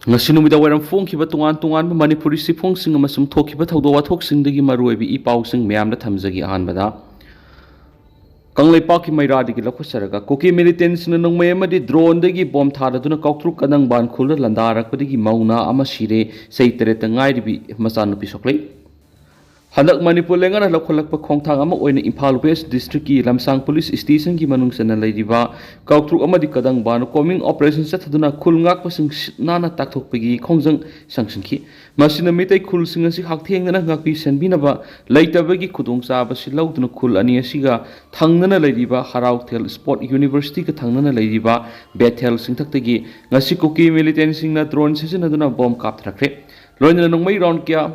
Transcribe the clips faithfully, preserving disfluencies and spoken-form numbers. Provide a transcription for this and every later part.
ꯉꯁꯤ ꯅꯨꯃꯤꯗꯥꯡ ꯋꯥꯏꯔꯝ ꯐꯣꯡꯈꯤꯕ ꯇꯣꯉꯥꯟ ꯇꯣꯉꯥꯟꯕ ꯃꯅꯤꯄꯨꯔꯤ ꯆꯦꯐꯣꯡꯁꯤꯡ ꯑꯃꯁꯨꯡ ꯊꯣꯛꯈꯤꯕ ꯊꯧꯗꯣꯛ ꯋꯥꯊꯣꯛꯁꯤꯡꯗꯒꯤ ꯃꯔꯨꯑꯣꯏꯕ ꯏ ꯄꯥꯎꯁꯤꯡ ꯃꯌꯥꯝꯗ ꯊꯝꯖꯒꯦ꯫ ꯑꯍꯥꯟꯕꯗ, ꯀꯪꯂꯩꯄꯥꯛꯀꯤ ꯃꯩꯔꯥꯗꯒꯤ ꯂꯧꯈꯠꯆꯔꯒ, ꯀꯨꯀꯤ ꯃꯤꯂꯤꯇꯦꯟꯁꯤꯡꯅ ꯅꯣꯡꯃꯩ ꯑꯃꯗꯤ ꯗ꯭ꯔꯣꯟꯗꯒꯤ ꯕꯣꯝ ꯊꯥꯗꯗꯨꯅ ꯀꯥꯎꯇ꯭ꯔꯨꯛ ꯀꯗꯪꯕꯥꯟ ꯈꯨꯜꯗ ꯂꯥꯟꯗꯥꯔꯛꯄꯗꯒꯤ ꯃꯧ ꯅꯍꯥ ꯑꯃ ꯁꯤꯔꯦ, ꯆꯍꯤ ꯇꯔꯦꯠꯇ ꯉꯥꯏꯔꯤꯕꯤ ꯃꯆꯥꯅꯨꯄꯤ ꯁꯣꯛꯂꯛꯏ꯫ ꯍꯟꯗꯛ ꯃꯅꯤꯄꯨꯔ ꯂꯩꯉꯥꯛꯅ ꯂꯧꯈꯠꯂꯛꯄ ꯈꯣꯡꯊꯥꯡ ꯑꯃ ꯑꯣꯏꯅ ꯏꯝꯐꯥꯜ ꯋꯦꯁ ꯗꯤꯁꯇ꯭ꯔꯤꯛꯀꯤ ꯂꯝꯁꯥꯡ ꯄꯨꯂꯤꯁ ꯁ꯭ꯇꯦꯁꯟꯒꯤ ꯃꯅꯨꯡ ꯆꯟꯅ ꯂꯩꯔꯤꯕ ꯀꯥꯎꯇ꯭ꯔꯨꯛ ꯑꯃꯗꯤ ꯀꯗꯪꯕꯥꯟ ꯀꯣꯃꯤꯡ ꯑꯣꯄꯔꯦꯁꯟ ꯆꯠꯊꯗꯨꯅ ꯈꯨꯜ ꯉꯥꯛꯄꯁꯤꯡ ꯁꯤꯠ ꯅꯥꯟꯅ ꯇꯥꯛꯊꯣꯛꯄꯒꯤ ꯈꯣꯡꯖꯪ ꯆꯪꯁꯤꯟꯈꯤ꯫ ꯃꯁꯤꯅ ꯃꯤꯇꯩ ꯈꯨꯜꯁꯤꯡ ꯑꯁꯤ ꯍꯛꯊꯦꯡꯅꯅ ꯉꯥꯛꯄꯤ ꯁꯦꯟꯕꯤꯅꯕ ꯂꯩꯇꯕꯒꯤ ꯈꯨꯗꯣꯡꯆꯥꯕꯁꯤ ꯂꯧꯗꯨꯅ ꯈꯨꯜ ꯑꯅꯤ ꯑꯁꯤꯒ ꯊꯪꯅꯅ ꯂꯩꯔꯤꯕ ꯍꯔꯥꯎꯊꯦꯜ ꯁ꯭ꯄꯣꯔꯠ ꯌꯨꯅꯤꯚꯔꯁꯤꯇꯤꯒ ꯊꯪꯅꯅ ꯂꯩꯔꯤꯕ ꯕꯦꯊꯦꯜ ꯆꯤꯡꯊꯛꯇꯒꯤ ꯉꯁꯤ ꯀꯨꯀꯤ ꯃꯤꯂꯤꯇꯦꯟꯁꯤꯡꯅ ꯗ꯭ꯔꯣꯟ ꯁꯤꯖꯤꯟꯅꯗꯨꯅ ꯕꯣꯝ ꯀꯥꯞꯊꯔꯛꯈ꯭ꯔꯦ꯫ ꯂꯣꯏꯅꯅ ꯅꯣꯡꯃꯩ ꯔꯥꯎꯟ ꯀꯌꯥ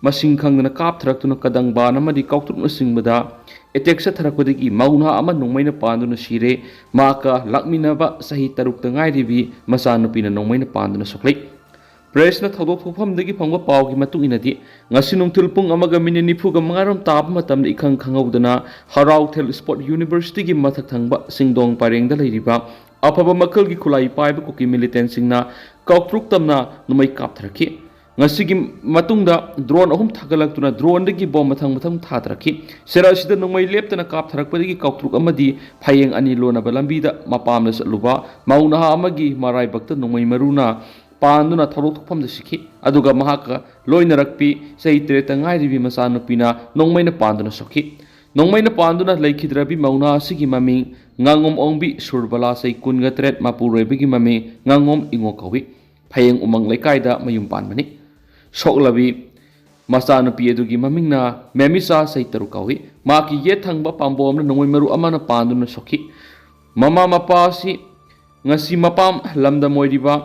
ꯃꯁꯤꯡ ꯈꯪꯗꯅ ꯀꯥꯞꯊꯔꯛꯇꯨꯅ ꯀꯗꯪꯕꯥꯟ ꯑꯃꯗꯤ ꯀꯥꯎꯇ꯭ꯔꯨꯛꯅꯆꯤꯡꯕꯗ ꯑꯦꯇꯦꯛ ꯆꯠꯊꯔꯛꯄꯗꯒꯤ ꯃꯧ ꯅꯍꯥ ꯑꯃ ꯅꯣꯡꯃꯩꯅ ꯄꯥꯟꯗꯨꯅ ꯁꯤꯔꯦ꯫ ꯃꯍꯥꯛꯀ ꯂꯥꯛꯃꯤꯟꯅꯕ ꯆꯍꯤ ꯇꯔꯨꯛꯇ ꯉꯥꯏꯔꯤꯕꯤ ꯃꯆꯥꯅꯨꯄꯤꯅ ꯅꯣꯡꯃꯩꯅ ꯄꯥꯟꯗꯨꯅ ꯁꯣꯛꯂꯛꯏ꯫ ꯄ꯭ꯔꯦꯁꯅ ꯊꯧꯗꯣꯛ ꯊꯣꯛꯐꯝꯗꯒꯤ ꯐꯪꯕ ꯄꯥꯎꯒꯤ ꯃꯇꯨꯡ ꯏꯟꯅꯗꯤ, ꯉꯁꯤ ꯅꯨꯡꯊꯤꯜ ꯄꯨꯡ ꯑꯃꯒ ꯃꯤꯅꯤꯠ ꯅꯤꯐꯨꯒ ꯃꯉꯥꯔꯣꯝ ꯇꯥꯕ ꯃꯇꯝꯗ ꯏꯈꯪ ꯈꯪꯍꯧꯗꯅ ꯍꯔꯥꯎꯊꯦꯜ ꯁ꯭ꯄꯣꯔꯠ ꯌꯨꯅꯤꯚꯔꯁꯤꯇꯤꯒꯤ ꯃꯊꯛ ꯊꯪꯕ ꯁꯤꯡꯗꯣꯡ ꯄꯔꯦꯡꯗ ꯂꯩꯔꯤꯕ ꯑꯐꯕ ꯃꯈꯜꯒꯤ ꯈꯨꯠꯂꯥꯏ ꯄꯥꯏꯕ ꯀꯨꯀꯤ ꯃꯤꯂꯤꯇꯦꯟꯁꯤꯡꯅ ꯀꯥꯎꯇ꯭ꯔꯨꯛ ꯇꯝꯅ ꯅꯣꯡꯃꯩ ꯀꯥꯞꯊꯔꯛꯈꯤ꯫ ꯉꯁꯤꯒꯤ ꯃꯇꯨꯡꯗ ꯗ꯭ꯔꯣꯟ ꯑꯍꯨꯝ ꯊꯥꯒꯠꯂꯛꯇꯨꯅ ꯗ꯭ꯔꯣꯟꯗꯒꯤ ꯕꯣꯝ ꯃꯊꯪ ꯃꯊꯪ ꯊꯥꯗꯔꯛꯈꯤ꯫ ꯁꯦꯔꯥ ꯑꯁꯤꯗ ꯅꯣꯡꯃꯩ ꯂꯦꯞꯇꯅ ꯀꯥꯞꯊꯔꯛꯄꯗꯒꯤ ꯀꯥꯎꯇ꯭ꯔꯨꯛ ꯑꯃꯗꯤ ꯐꯌꯦꯡ ꯑꯅꯤ ꯂꯣꯟꯅꯕ ꯂꯝꯕꯤꯗ ꯃꯄꯥꯝꯗ ꯆꯠꯂꯨꯕ ꯃꯧ ꯅꯍꯥ ꯑꯃꯒꯤ ꯃꯔꯥꯏꯕꯛꯇ ꯅꯣꯡꯃꯩ ꯃꯔꯨꯅ ꯄꯥꯟꯗꯨꯅ ꯊꯧꯗꯣꯛ ꯊꯣꯛꯐꯝꯗ ꯁꯤꯈꯤ꯫ ꯑꯗꯨꯒ ꯃꯍꯥꯛꯀ ꯂꯣꯏꯅꯔꯛꯄꯤ ꯆꯍꯤ ꯇꯔꯦꯠꯇ ꯉꯥꯏꯔꯤꯕꯤ ꯃꯆꯥꯅꯨꯄꯤꯅ ꯅꯣꯡꯃꯩꯅ ꯄꯥꯟꯗꯨꯅ ꯁꯣꯛꯈꯤ꯫ ꯅꯣꯡꯃꯩꯅ ꯄꯥꯟꯗꯨꯅ ꯂꯩꯈꯤꯗ꯭ꯔꯕꯤ ꯃꯧ ꯅꯍꯥ ꯑꯁꯤꯒꯤ ꯃꯃꯤꯡ ꯉꯥꯉꯣꯝ ꯑꯣꯡꯕꯤ ꯁꯨꯔꯕꯂꯥ, ꯆꯍꯤ ꯀꯨꯟꯒ ꯇꯔꯦꯠ, ꯃꯄꯨꯔꯣꯏꯕꯒꯤ ꯃꯃꯤꯡ ꯉꯥꯉꯣꯝ ꯏꯉꯣ ꯀꯧꯏ꯫ ꯐꯌꯦꯡ ꯎꯃꯪ ꯂꯩꯀꯥꯏꯗ ꯃꯌꯨꯝ ꯄꯥꯟꯕꯅꯤ꯫ ꯁꯣꯛꯂꯕꯤ ꯃꯆꯥꯅꯨꯄꯤ ꯑꯗꯨꯒꯤ ꯃꯃꯤꯡꯅ ꯃꯦꯃꯤꯆꯥ, ꯆꯍꯤ ꯇꯔꯨꯛ ꯀꯧꯏ꯫ ꯃꯍꯥꯛꯀꯤ ꯌꯦꯠ ꯊꯪꯕ ꯄꯥꯝꯕꯣꯝꯅ ꯅꯣꯡꯃꯩ ꯃꯔꯨ ꯑꯃꯅ ꯄꯥꯟꯗꯨꯅ ꯁꯣꯛꯈꯤ꯫ ꯃꯃꯥ ꯃꯄꯥ ꯑꯁꯤ ꯉꯁꯤ ꯃꯄꯥꯝ ꯂꯝꯗꯝ ꯑꯣꯏꯔꯤꯕ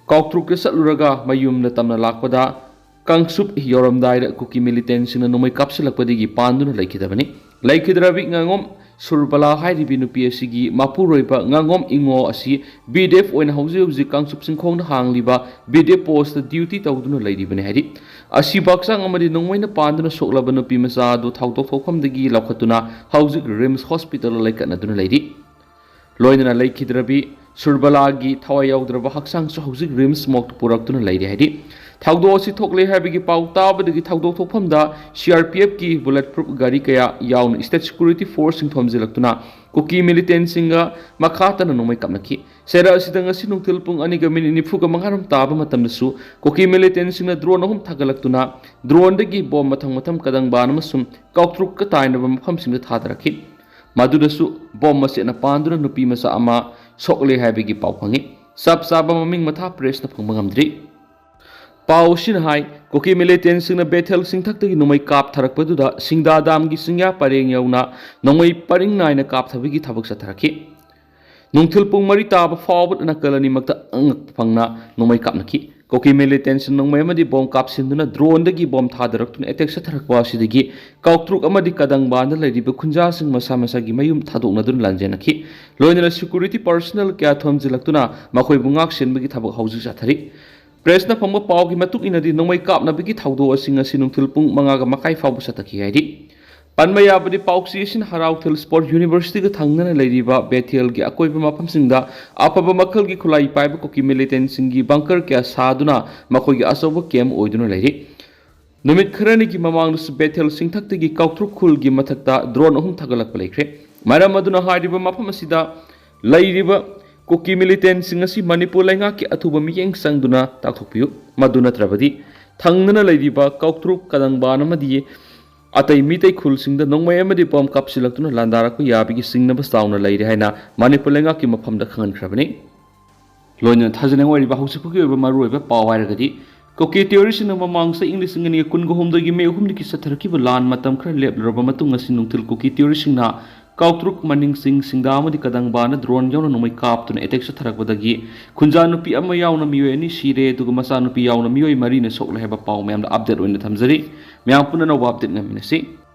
ꯀꯥꯎꯇ꯭ꯔꯨꯛꯇ ꯆꯠꯂꯨꯔꯒ ꯃꯌꯨꯝꯗ ꯇꯝꯅ ꯂꯥꯛꯄꯗ ꯀꯥꯡꯆꯨꯞ ꯌꯧꯔꯝꯗꯥꯏꯗ ꯀꯨꯀꯤ ꯃꯤꯂꯤꯇꯦꯟꯁꯤꯡꯅ ꯅꯣꯡꯃꯩ ꯀꯥꯞꯁꯤꯜꯂꯛꯄꯗꯒꯤ ꯄꯥꯟꯗꯨꯅ ꯂꯩꯈꯤꯗꯕꯅꯤ꯫ ꯂꯩꯈꯤꯗ꯭ꯔꯕꯤ ꯉꯥꯉꯣꯝ ꯁꯨꯔꯕꯂꯥ ꯍꯥꯏꯔꯤꯕꯤ ꯅꯨꯄꯤ ꯑꯁꯤꯒꯤ ꯃꯄꯨꯔꯣꯏꯕ ꯉꯥꯉꯣꯝ ꯏꯉꯣ ꯑꯁꯤ ꯕꯤ ꯗꯤ ꯑꯦꯐ ꯑꯣꯏꯅ ꯍꯧꯖꯤꯛ ꯍꯧꯖꯤꯛ ꯀꯥꯡꯆꯨꯞ ꯆꯤꯡꯈꯣꯡꯗ ꯍꯥꯡꯂꯤꯕ B D F post duty ꯇꯧꯗꯨꯅ ꯂꯩꯔꯤꯕꯅꯤ ꯍꯥꯏꯔꯤ꯫ ꯑꯁꯤꯕ ꯍꯛꯆꯥꯡ ꯑꯃꯗꯤ ꯅꯣꯡꯃꯩꯅ ꯄꯥꯟꯗꯨꯅ ꯁꯣꯛꯂꯕ ꯅꯨꯄꯤ ꯃꯆꯥ ꯑꯗꯨ ꯊꯧꯗꯣꯛ ꯊꯣꯛꯐꯝꯗꯒꯤ ꯂꯧꯈꯠꯇꯨꯅ ꯍꯧꯖꯤꯛ ꯔꯤꯝꯁ ꯍꯣꯁꯄꯤꯇꯥꯜꯗ ꯂꯩꯈꯠꯅꯗꯨꯅ ꯂꯩꯔꯤ꯫ ꯂꯣꯏꯅꯅ ꯂꯩꯈꯤꯗ꯭ꯔꯕꯤ ꯁꯨꯔꯕꯂꯥꯒꯤ ꯊꯋꯥꯏ ꯌꯥꯎꯗ꯭ꯔꯕ ꯍꯛꯆꯥꯡꯁꯨ ꯍꯧꯖꯤꯛ ꯔꯤꯝꯁ ꯃꯣꯔꯒꯇ ꯄꯨꯔꯛꯇꯨꯅ ꯂꯩꯔꯤ ꯍꯥꯏꯔꯤ꯫ ꯊꯧꯗꯣꯛ ꯑꯁꯤ ꯊꯣꯛꯂꯦ ꯍꯥꯏꯕꯒꯤ ꯄꯥꯎ ꯇꯥꯕꯗꯒꯤ ꯊꯧꯗꯣꯛ ꯊꯣꯛꯐꯝꯗ CRPFꯀꯤ bullet proof ꯒꯥꯔꯤ ꯀꯌꯥ ꯌꯥꯎꯅ state security forceꯁꯤꯡ ꯊꯣꯝꯖꯤꯜꯂꯛꯇꯨꯅ ꯀꯨꯀꯤ militantꯁꯤꯡꯒ ꯃꯈꯥ ꯇꯥꯅ ꯅꯣꯡꯃꯩ ꯀꯥꯞꯅꯈꯤ꯫ ꯁꯦꯔꯥ ꯑꯁꯤꯗ ꯉꯁꯤ ꯅꯨꯡꯊꯤꯜ ꯄꯨꯡ ꯑꯅꯤꯒ ꯃꯤꯅꯤꯠ ꯅꯤꯐꯨꯒ ꯃꯉꯥꯔꯣꯝ ꯇꯥꯕ ꯃꯇꯝꯗꯁꯨ ꯀꯨꯀꯤ militantꯁꯤꯡꯅ drone ꯑꯍꯨꯝ ꯊꯥꯒꯠꯂꯛꯇꯨꯅ droneꯗꯒꯤ bomb ꯃꯊꯪ ꯃꯊꯪ ꯀꯗꯪꯕꯥꯟ ꯑꯃꯁꯨꯡ ꯀꯥꯎꯇ꯭ꯔꯨꯛꯀ ꯇꯥꯏꯅꯕ ꯃꯐꯝꯁꯤꯡꯗ ꯊꯥꯗꯔꯛꯈꯤ꯫ ꯃꯗꯨꯗꯁꯨ bomb ꯃꯆꯦꯠꯅ ꯄꯥꯟꯗꯨꯅ ꯅꯨꯄꯤ ꯃꯆꯥ ꯑꯃ ꯁꯣꯛꯂꯦ ꯍꯥꯏꯕꯒꯤ ꯄꯥꯎ ꯐꯪꯉꯤ꯫ ꯆꯞ ꯆꯥꯕ ꯃꯃꯤꯡ ꯃꯊꯥ pressꯅ ꯐꯪꯕ ꯉꯝꯗ꯭ꯔꯤ꯫ ꯄꯥꯎ ꯑꯁꯤꯅ ꯍꯥꯏ, ꯀꯨꯀꯤ militantꯁꯤꯡꯅ ꯕꯦꯊꯦꯜ ꯆꯤꯡꯊꯛꯇꯒꯤ ꯅꯣꯡꯃꯩ ꯀꯥꯞꯊꯔꯛꯄꯗꯨꯗ ꯁꯤꯡꯗꯥ damꯒꯤ ꯆꯤꯡꯌꯥ ꯄꯔꯦꯡ ꯌꯧꯅ ꯅꯣꯡꯃꯩ ꯄꯔꯤꯡ ꯅꯥꯏꯅ ꯀꯥꯞꯊꯕꯒꯤ ꯊꯕꯛ ꯆꯠꯊꯔꯛꯈꯤ꯫ ꯅꯨꯡꯊꯤꯜ ꯄꯨꯡ ꯃꯔꯤ ꯇꯥꯕ ꯐꯥꯎꯕ ꯅꯥꯀꯜ ꯑꯅꯤꯃꯛꯇ ꯑꯉꯛꯄ ꯐꯪꯅ ꯅꯣꯡꯃꯩ ꯀꯥꯞꯅꯈꯤ꯫ ꯀꯨꯀꯤ militantꯁꯤꯡ ꯅꯣꯡꯃꯩ ꯑꯃꯗꯤ bomb ꯀꯥꯞꯁꯤꯟꯗꯨꯅ droneꯗꯒꯤ bomb ꯊꯥꯗꯔꯛꯇꯨꯅ attack ꯆꯠꯊꯔꯛꯄ ꯑꯁꯤꯗꯒꯤ ꯀꯥꯎꯇ꯭ꯔꯨꯛ ꯑꯃꯗꯤ ꯀꯗꯪꯕꯥꯟꯗ ꯂꯩꯔꯤꯕ ꯈꯨꯟꯖꯥꯁꯤꯡ ꯃꯁꯥ ꯃꯁꯥꯒꯤ ꯃꯌꯨꯝ ꯊꯥꯗꯣꯛꯅꯗꯨꯅ ꯂꯥꯟꯖꯦꯟꯅꯈꯤ꯫ ꯂꯣꯏꯅꯅ security personnel ꯀꯌꯥ ꯊꯣꯝꯖꯤꯜꯂꯛꯇꯨꯅ ꯃꯈꯣꯏꯕꯨ ꯉꯥꯛ ꯁꯦꯟꯕꯒꯤ ꯊꯕꯛ ꯍꯧꯖꯤꯛ ꯆꯠꯊꯔꯤ꯫ Pressꯅ ꯐꯪꯕ ꯄꯥꯎꯒꯤ ꯃꯇꯨꯡ ꯏꯟꯅꯗꯤ ꯅꯣꯡꯃꯩ ꯀꯥꯞꯅꯕꯒꯤ ꯊꯧꯗꯣꯛ ꯑꯁꯤ ꯉꯁꯤ ꯅꯨꯡꯊꯤꯜ ꯄꯨꯡ ꯃꯉꯥꯒ ꯃꯈꯥꯏ ꯐꯥꯎꯕ ꯆꯠꯊꯈꯤ ꯍꯥꯏꯔꯤ꯫ ꯄꯟꯕ ꯌꯥꯕꯗꯤ ꯄꯥꯎꯆꯦ ꯑꯁꯤꯅ ꯍꯔꯥꯎꯊꯦꯜ Sports Universityꯒ ꯊꯪꯅꯅ ꯂꯩꯔꯤꯕ ꯕꯦꯊꯦꯜꯒꯤ ꯑꯀꯣꯏꯕ ꯃꯐꯝꯁꯤꯡꯗ ꯑꯐꯕ ꯃꯈꯜꯒꯤ ꯈꯨꯠꯂꯥꯏ ꯄꯥꯏꯕ ꯀꯨꯀꯤ militantꯁꯤꯡꯒꯤ bunker ꯀꯌꯥ ꯁꯥꯗꯨꯅ ꯃꯈꯣꯏꯒꯤ ꯑꯆꯧꯕ camp ꯑꯣꯏꯗꯨꯅ ꯂꯩꯔꯤ꯫ ꯅꯨꯃꯤꯠ ꯈꯔꯅꯤꯒꯤ ꯃꯃꯥꯡꯗꯁꯨ ꯕꯦꯊꯦꯜ ꯆꯤꯡꯊꯛꯇꯒꯤ ꯀꯥꯎꯇ꯭ꯔꯨꯛ ꯈꯨꯜꯒꯤ ꯃꯊꯛꯇ drone ꯑꯍꯨꯝ ꯊꯥꯒꯠꯂꯛꯄ ꯂꯩꯈ꯭ꯔꯦ꯫ ꯃꯔꯝ ꯑꯗꯨꯅ ꯍꯥꯏꯔꯤꯕ ꯃꯐꯝ ꯑꯁꯤꯗ ꯂꯩꯔꯤꯕ ꯀꯨꯀꯤ militantꯁꯤꯡ ꯑꯁꯤ ꯃꯅꯤꯄꯨꯔ ꯂꯩꯉꯥꯛꯀꯤ ꯑꯊꯨꯕ ꯃꯤꯠꯌꯦꯡ ꯆꯪꯗꯨꯅ ꯇꯥꯛꯊꯣꯛꯄꯤꯌꯨ꯫ ꯃꯗꯨ ꯅꯠꯇ꯭ꯔꯕꯗꯤ ꯊꯪꯅꯅ ꯂꯩꯔꯤꯕ ꯀꯥꯎꯇ꯭ꯔꯨꯛ, ꯀꯗꯪꯕꯥꯟ ꯑꯃꯗꯤ ꯑꯇꯩ ꯃꯤꯇꯩ ꯈꯨꯜꯁꯤꯡꯗ ꯅꯣꯡꯃꯩ ꯑꯃꯗꯤ bomb ꯀꯥꯞꯁꯤꯜꯂꯛꯇꯨꯅ ꯂꯥꯟꯗꯥꯔꯛꯄ ꯌꯥꯕꯒꯤ ꯆꯤꯡꯅꯕ ꯆꯥꯎꯅ ꯂꯩꯔꯦ ꯍꯥꯏꯅ ꯃꯅꯤꯄꯨꯔ ꯂꯩꯉꯥꯛꯀꯤ ꯃꯐꯝꯗ ꯈꯪꯍꯟꯈ꯭ꯔꯕꯅꯤ꯫ ꯂꯣꯏꯅꯅ ꯊꯥꯖꯅꯤꯡꯉꯥꯏ ꯑꯣꯏꯔꯤꯕ ꯍꯧꯖꯤꯛ ꯐꯥꯎꯒꯤ ꯑꯣꯏꯕ ꯃꯔꯨꯑꯣꯏꯕ ꯄꯥꯎ ꯍꯥꯏꯔꯒꯗꯤ, ꯀꯨꯀꯤ terroristꯁꯤꯡꯅ ꯃꯃꯥꯡ ꯆꯍꯤ ꯏꯪ ꯂꯤꯁꯤꯡ ꯑꯅꯤꯒ ꯀꯨꯟꯒ ꯍꯨꯝꯗꯣꯏꯒꯤ ꯃꯦ ꯑꯍꯨꯝꯗꯒꯤ ꯆꯠꯊꯔꯛꯈꯤꯕ ꯂꯥꯟ ꯃꯇꯝ ꯈꯔ ꯂꯦꯞꯂꯨꯔꯕ ꯃꯇꯨꯡ ꯉꯁꯤ ꯅꯨꯡꯊꯤꯜ ꯀꯨꯀꯤ terroristꯁꯤꯡꯅ ꯀꯥꯎꯇ꯭ꯔꯨꯛ, ꯃꯅꯤꯡꯆꯤꯡ, ꯁꯤꯡꯗꯥ ꯑꯃꯗꯤ ꯀꯗꯪꯕꯥꯟꯗ drone ꯌꯥꯎꯅ ꯅꯣꯡꯃꯩ ꯀꯥꯞꯇꯨꯅ attack ꯆꯠꯊꯔꯛꯄꯗꯒꯤ ꯈꯨꯟꯖꯥ ꯅꯨꯄꯤ ꯑꯃ ꯌꯥꯎꯅ ꯃꯤꯑꯣꯏ ꯑꯅꯤ ꯁꯤꯔꯦ, ꯑꯗꯨꯒ ꯃꯆꯥꯅꯨꯄꯤ ꯌꯥꯎꯅ ꯃꯤꯑꯣꯏ ꯃꯔꯤꯅ ꯁꯣꯛꯂꯦ ꯍꯥꯏꯕ ꯄꯥꯎ ꯃꯌꯥꯝꯗ update ꯑꯣꯏꯅ ꯊꯝꯖꯔꯤ꯫ ꯃꯌꯥꯝ ꯄꯨꯟꯅ ꯑꯅꯧꯕ update ꯉꯥꯏꯃꯤꯟꯅꯁꯤ꯫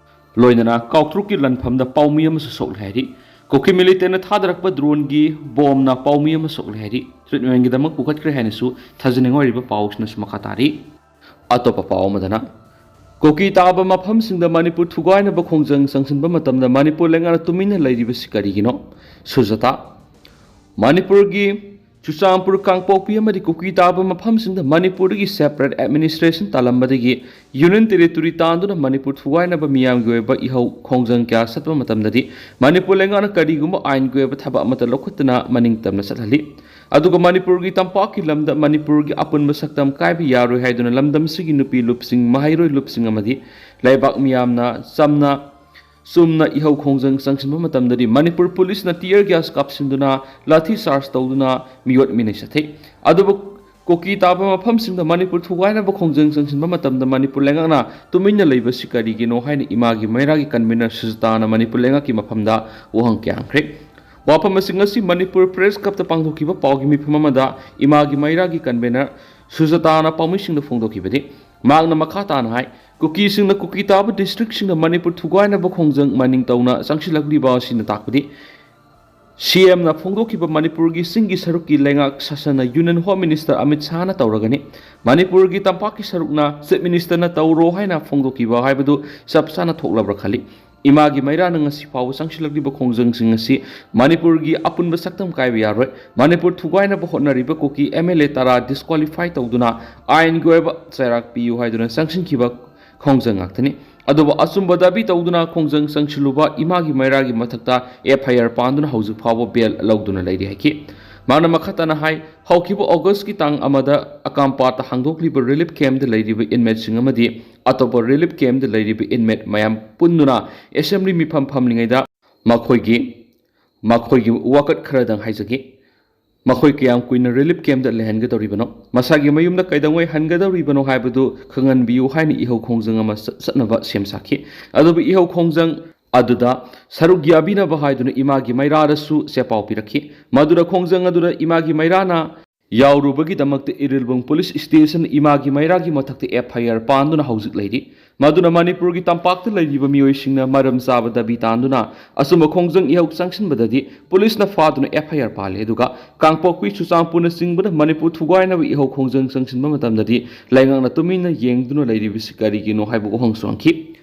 ꯂꯣꯏꯅꯅ ꯀꯥꯎꯇ꯭ꯔꯨꯛꯀꯤ ꯂꯥꯟꯐꯝꯗ ꯄꯥꯎꯃꯤ ꯑꯃꯁꯨ ꯁꯣꯛꯂꯦ ꯍꯥꯏꯔꯤ꯫ ꯀꯨꯀꯤ militantꯅ ꯊꯥꯗꯔꯛꯄ droneꯒꯤ bombꯅ ꯄꯥꯎꯃꯤ ꯑꯃ ꯁꯣꯛꯂꯦ ꯍꯥꯏꯔꯤ꯫ Treatmentꯒꯤꯗꯃꯛ ꯄꯨꯈꯠꯈ꯭ꯔꯦ ꯍꯥꯏꯅꯁꯨ ꯊꯥꯖꯅꯤꯡꯉꯥꯏ ꯑꯣꯏꯔꯤꯕ ꯄꯥꯎꯁꯤꯅꯁꯨ ꯃꯈꯥ ꯇꯥꯔꯤ꯫ ꯑꯇꯣꯞꯄ ꯄꯥꯎ ꯑꯃꯗꯅ, ꯀꯨꯀꯤ ꯇꯥꯕ ꯃꯐꯝꯁꯤꯡꯗ ꯃꯅꯤꯄꯨꯔ ꯊꯨꯒꯥꯏꯅꯕ ꯈꯣꯡꯖꯪ ꯆꯪꯁꯤꯟꯕ ꯃꯇꯝꯗ ꯃꯅꯤꯄꯨꯔ ꯂꯩꯉꯥꯛꯅ ꯇꯨꯃꯤꯟꯅ ꯂꯩꯔꯤꯕꯁꯤ ꯀꯔꯤꯒꯤꯅꯣ? ꯁꯨꯖꯥꯇꯥ꯫ ꯃꯅꯤꯄꯨꯔꯒꯤ ꯆꯨꯔꯆꯥꯟꯄꯨꯔ, ꯀꯥꯡꯄꯣꯛꯄꯤ ꯑꯃꯗꯤ ꯀꯨꯀꯤ ꯇꯥꯕ ꯃꯐꯝꯁꯤꯡꯗ ꯃꯅꯤꯄꯨꯔꯗꯒꯤ separate administration ꯇꯥꯂꯝꯕꯗꯒꯤ Union Territory ꯇꯥꯟꯗꯨꯅ Manipur ꯊꯨꯒꯥꯏꯅꯕ ꯃꯤꯌꯥꯝꯒꯤ ꯑꯣꯏꯕ ꯏꯍꯧ ꯈꯣꯡꯖꯪ ꯀꯌꯥ ꯆꯠꯄ ꯃꯇꯝꯗꯗꯤ ꯃꯅꯤꯄꯨꯔ ꯂꯩꯉꯥꯛꯅ ꯀꯔꯤꯒꯨꯝꯕ ꯑꯥꯏꯟꯒꯤ ꯑꯣꯏꯕ ꯊꯕꯛ ꯑꯃꯠꯇ ꯂꯧꯈꯠꯇꯅ ꯃꯅꯤꯡ ꯇꯝꯅ ꯆꯠꯍꯜꯂꯤ꯫ ꯑꯗꯨꯒ ꯃꯅꯤꯄꯨꯔꯒꯤ ꯇꯝꯄꯥꯛꯀꯤ ꯂꯝꯗ ꯃꯅꯤꯄꯨꯔꯒꯤ ꯑꯄꯨꯟꯕ ꯁꯛꯇꯝ ꯀꯥꯏꯕ ꯌꯥꯔꯣꯏ ꯍꯥꯏꯗꯨꯅ ꯂꯝꯗꯝꯁꯤꯒꯤ ꯅꯨꯄꯤ ꯂꯨꯞꯁꯤꯡ, ꯃꯍꯩꯔꯣꯏ ꯂꯨꯞꯁꯤꯡ ꯑꯃꯗꯤ ꯂꯩꯕꯥꯛ ꯃꯤꯌꯥꯝꯅ ꯆꯝꯅ ꯆꯨꯝꯅ ꯏꯍꯧ ꯈꯣꯡꯖꯪ ꯆꯪꯁꯤꯟꯕ ꯃꯇꯝꯗꯗꯤ ꯃꯅꯤꯄꯨꯔ ꯄꯨꯂꯤꯁꯅ tear gas ꯀꯥꯞꯁꯤꯟꯗꯨꯅ, ꯂꯥꯊꯤ ꯆꯥꯔꯖ ꯇꯧꯗꯨꯅ ꯃꯤꯑꯣꯠ ꯃꯤꯅꯩ ꯆꯠꯊꯩ꯫ ꯑꯗꯨꯕꯨ ꯀꯨꯀꯤ ꯇꯥꯕ ꯃꯐꯝꯁꯤꯡꯗ ꯃꯅꯤꯄꯨꯔ ꯊꯨꯒꯥꯏꯅꯕ ꯈꯣꯡꯖꯪ ꯆꯪꯁꯤꯟꯕ ꯃꯇꯝꯗ ꯃꯅꯤꯄꯨꯔ ꯂꯩꯉꯥꯛꯅ ꯇꯨꯃꯤꯟꯅ ꯂꯩꯕꯁꯤ ꯀꯔꯤꯒꯤꯅꯣ ꯍꯥꯏꯅ ꯏꯃꯥꯒꯤ ꯃꯩꯔꯥꯒꯤ convener ꯁꯨꯖꯇꯥꯅ ꯃꯅꯤꯄꯨꯔ ꯂꯩꯉꯥꯛꯀꯤ ꯃꯐꯝꯗ ꯋꯥꯍꯪ ꯀꯌꯥ ꯍꯪꯈ꯭ꯔꯦ꯫ ꯋꯥꯐꯝ ꯑꯁꯤ ꯉꯁꯤ ꯃꯅꯤꯄꯨꯔ Press Club ꯇ ꯄꯥꯡꯊꯣꯛꯈꯤꯕ ꯄꯥꯎꯒꯤ ꯃꯤꯐꯝ ꯑꯃꯗ ꯏꯃꯥꯒꯤ ꯃꯩꯔꯥꯒꯤ convener ꯁꯨꯖꯇꯥꯅ ꯄꯥꯎꯃꯤꯁꯤꯡꯗ ꯐꯣꯡꯗꯣꯛꯈꯤꯕꯗꯤ, ꯃꯍꯥꯛꯅ ꯃꯈꯥ ꯇꯥꯅ ꯍꯥꯏ, ꯀꯨꯀꯤꯁꯤꯡꯅ ꯀꯨꯀꯤ ꯇꯥꯕ district ꯁꯤꯡꯗ ꯃꯅꯤꯄꯨꯔ ꯊꯨꯒꯥꯏꯅꯕ ꯈꯣꯡꯖꯪ ꯃꯅꯤꯡ ꯇꯧꯅ ꯆꯪꯁꯤꯜꯂꯛꯂꯤꯕ ꯑꯁꯤꯅ ꯇꯥꯛꯄꯗꯤ, C M ꯅ ꯐꯣꯡꯗꯣꯛꯈꯤꯕ ꯃꯅꯤꯄꯨꯔꯒꯤ ꯆꯤꯡꯒꯤ ꯁꯔꯨꯛꯀꯤ ꯂꯩꯉꯥꯛ ꯁꯥꯁꯟꯅ Union Home Minister ꯑꯃꯤꯠ ꯁꯥꯍꯅ ꯇꯧꯔꯒꯅꯤ꯫ ꯃꯅꯤꯄꯨꯔꯒꯤ ꯇꯝꯄꯥꯛꯀꯤ ꯁꯔꯨꯛꯅ Chief Minister ꯅ ꯇꯧꯔꯣ ꯍꯥꯏꯅ ꯐꯣꯡꯗꯣꯛꯈꯤꯕ ꯍꯥꯏꯕꯗꯨ ꯆꯞ ꯆꯥꯅ ꯊꯣꯛꯂꯕ꯭ꯔꯥ ꯈꯜꯂꯤ꯫ ꯏꯃꯥꯒꯤ ꯃꯩꯔꯥꯅ ꯉꯁꯤ ꯐꯥꯎꯕ ꯆꯪꯁꯤꯜꯂꯛꯂꯤꯕ ꯈꯣꯡꯖꯪꯁꯤꯡ ꯑꯁꯤ ꯃꯅꯤꯄꯨꯔꯒꯤ ꯑꯄꯨꯟꯕ ꯁꯛꯇꯝ ꯀꯥꯏꯕ ꯌꯥꯔꯣꯏ꯫ ꯃꯅꯤꯄꯨꯔ ꯊꯨꯒꯥꯏꯅꯕ ꯍꯣꯠꯅꯔꯤꯕ ꯀꯨꯀꯤ M L A ꯇꯔꯥ disqualify ꯇꯧꯗꯨꯅ ꯑꯥꯏꯟꯒꯤ ꯑꯣꯏꯕ ꯆꯩꯔꯥꯛ ꯄꯤꯌꯨ ꯍꯥꯏꯗꯨꯅ ꯆꯪꯁꯤꯟꯈꯤꯕ ꯈꯣꯡꯖꯪ ꯉꯥꯛꯇꯅꯤ꯫ ꯑꯗꯨꯕꯨ ꯑꯆꯨꯝꯕ ꯗꯥꯕꯤ ꯇꯧꯗꯨꯅ ꯈꯣꯡꯖꯪ ꯆꯪꯁꯤꯜꯂꯨꯕ ꯏꯃꯥꯒꯤ ꯃꯩꯔꯥꯒꯤ ꯃꯊꯛꯇ F I R ꯄꯥꯟꯗꯨꯅ ꯍꯧꯖꯤꯛ ꯐꯥꯎꯕ bail ꯂꯧꯗꯨꯅ ꯂꯩꯔꯤ ꯍꯥꯏꯈꯤ꯫ ꯃꯍꯥꯛꯅ ꯃꯈꯥ ꯇꯥꯅ ꯍꯥꯏ, ꯍꯧꯈꯤꯕ August ꯀꯤ ꯇꯥꯡ ꯑꯃꯗ ꯑꯀꯥꯝꯄꯥꯠꯇ ꯍꯥꯡꯗꯣꯛꯂꯤꯕ relief camp ꯇ ꯂꯩꯔꯤꯕ inmate ꯁꯤꯡ ꯑꯃꯗꯤ ꯑꯇꯣꯞꯄ relief camp ꯇ ꯂꯩꯔꯤꯕ inmate ꯃꯌꯥꯝ ꯄꯨꯟꯗꯨꯅ assembly ꯃꯤꯐꯝ ꯐꯝꯂꯤꯉꯩꯗ ꯃꯈꯣꯏꯒꯤ, ꯃꯈꯣꯏꯒꯤ ꯋꯥꯀꯠ ꯈꯔꯗꯪ ꯍꯥꯏꯖꯒꯦ꯫ ꯃꯈꯣꯏ ꯀꯌꯥꯝ ꯀꯨꯏꯅ relief camp ꯇ ꯂꯩꯍꯟꯒꯗꯧꯔꯤꯕꯅꯣ? ꯃꯁꯥꯒꯤ ꯃꯌꯨꯝꯗ ꯀꯩꯗꯧꯉꯩ ꯍꯟꯒꯗꯧꯔꯤꯕꯅꯣ ꯍꯥꯏꯕꯗꯨ ꯈꯪꯍꯟꯕꯤꯌꯨ ꯍꯥꯏꯅ ꯏꯍꯧ ꯈꯣꯡꯖꯪ ꯑꯃ ꯆꯠ-, ꯆꯠꯅꯕ ꯁꯦꯝ ꯁꯥꯈꯤ꯫ ꯑꯗꯨꯕꯨ ꯏꯍꯧ ꯈꯣꯡꯖꯪ ꯑꯗꯨꯗ ꯁꯔꯨꯛ ꯌꯥꯕꯤꯅꯕ ꯍꯥꯏꯗꯨꯅ ꯏꯃꯥꯒꯤ ꯃꯩꯔꯥꯗꯁꯨ ꯆꯦꯄꯥꯎ ꯄꯤꯔꯛꯈꯤ꯫ ꯃꯗꯨꯅ ꯈꯣꯡꯖꯪ ꯑꯗꯨꯗ ꯏꯃꯥꯒꯤ ꯃꯩꯔꯥꯅ ꯌꯥꯎꯔꯨꯕꯒꯤꯗꯃꯛꯇ ꯏꯔꯤꯜꯕꯨꯡ police station ꯏꯃꯥꯒꯤ ꯃꯩꯔꯥꯒꯤ ꯃꯊꯛꯇ F I R ꯄꯥꯟꯗꯨꯅ ꯍꯧꯖꯤꯛ ꯂꯩꯔꯤ꯫ ꯃꯗꯨꯅ ꯃꯅꯤꯄꯨꯔꯒꯤ ꯇꯝꯄꯥꯛꯇ ꯂꯩꯔꯤꯕ ꯃꯤꯑꯣꯏꯁꯤꯡꯅ ꯃꯔꯝ ꯆꯥꯕ ꯗꯥꯕꯤ ꯇꯥꯟꯗꯨꯅ ꯑꯆꯨꯝꯕ ꯈꯣꯡꯖꯪ ꯏꯍꯧ ꯆꯪꯁꯤꯟꯕꯗꯗꯤ ꯄꯨꯂꯤꯁꯅ ꯐꯥꯗꯨꯅ F I R ꯄꯥꯜꯂꯤ꯫ ꯑꯗꯨꯒ ꯀꯥꯡꯄꯣꯛꯄꯤ, ꯆꯨꯔꯆꯥꯟꯄꯨꯔꯅꯆꯤꯡꯕꯗ ꯃꯅꯤꯄꯨꯔ ꯊꯨꯒꯥꯏꯅꯕ ꯏꯍꯧ ꯈꯣꯡꯖꯪ ꯆꯪꯁꯤꯟꯕ ꯃꯇꯝꯗꯗꯤ ꯂꯩꯉꯥꯛꯅ ꯇꯨꯃꯤꯟꯅ ꯌꯦꯡꯗꯨꯅ ꯂꯩꯔꯤꯕꯁꯤ ꯀꯔꯤꯒꯤꯅꯣ ꯍꯥꯏꯕ ꯋꯥꯍꯪꯁꯨ ꯍꯪꯈꯤ꯫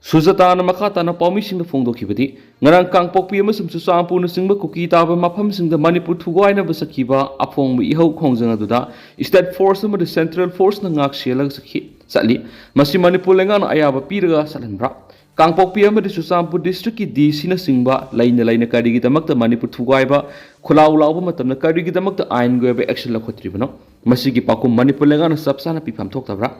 ꯁꯨꯖꯥꯇꯥꯅ ꯃꯈꯥ ꯇꯥꯅ ꯄꯥꯎꯃꯤꯁꯤꯡꯗ ꯐꯣꯡꯗꯣꯛꯈꯤꯕꯗꯤ, ꯉꯔꯥꯡ ꯀꯥꯡꯄꯣꯛꯄꯤ ꯑꯃꯁꯨꯡ ꯆꯨꯔꯆꯥꯟꯄꯨꯔꯅꯆꯤꯡꯕ ꯀꯨꯀꯤ ꯇꯥꯕ ꯃꯐꯝꯁꯤꯡꯗ ꯃꯅꯤꯄꯨꯔ ꯊꯨꯒꯥꯏꯅꯕ ꯆꯠꯈꯤꯕ ꯑꯐꯣꯡꯕ ꯏꯍꯧ ꯈꯣꯡꯖꯪ ꯑꯗꯨꯗ state force ꯑꯃꯗꯤ central forceꯅ ꯉꯥꯛ ꯁꯦꯜꯂꯒ ꯆꯠꯈꯤ, ꯆꯠꯂꯤ꯫ ꯃꯁꯤ ꯃꯅꯤꯄꯨꯔ ꯂꯩꯉꯥꯛꯅ ꯑꯌꯥꯕ ꯄꯤꯔꯒ ꯆꯠꯍꯟꯕ꯭ꯔꯥ? ꯀꯥꯡꯄꯣꯛꯄꯤ ꯑꯃꯗꯤ ꯆꯨꯔꯆꯥꯟꯄꯨꯔ districtꯀꯤ DCꯅꯆꯤꯡꯕ ꯂꯩꯅ ꯂꯩꯅ ꯀꯔꯤꯒꯤꯗꯃꯛꯇ ꯃꯅꯤꯄꯨꯔ ꯊꯨꯒꯥꯏꯕ ꯈꯨꯜꯂꯥꯎ ꯂꯥꯎꯕ ꯃꯇꯝꯗ ꯀꯔꯤꯒꯤꯗꯃꯛꯇ ꯑꯥꯏꯟꯒꯤ ꯑꯣꯏꯕ action ꯂꯧꯈꯠꯇ꯭ꯔꯤꯕꯅꯣ? ꯃꯁꯤꯒꯤ ꯄꯥꯎꯈꯨꯝ ꯃꯅꯤꯄꯨꯔ ꯂꯩꯉꯥꯛꯅ ꯆꯞ ꯆꯥꯅ ꯄꯤꯐꯝ ꯊꯣꯛꯇꯕ꯭ꯔꯥ?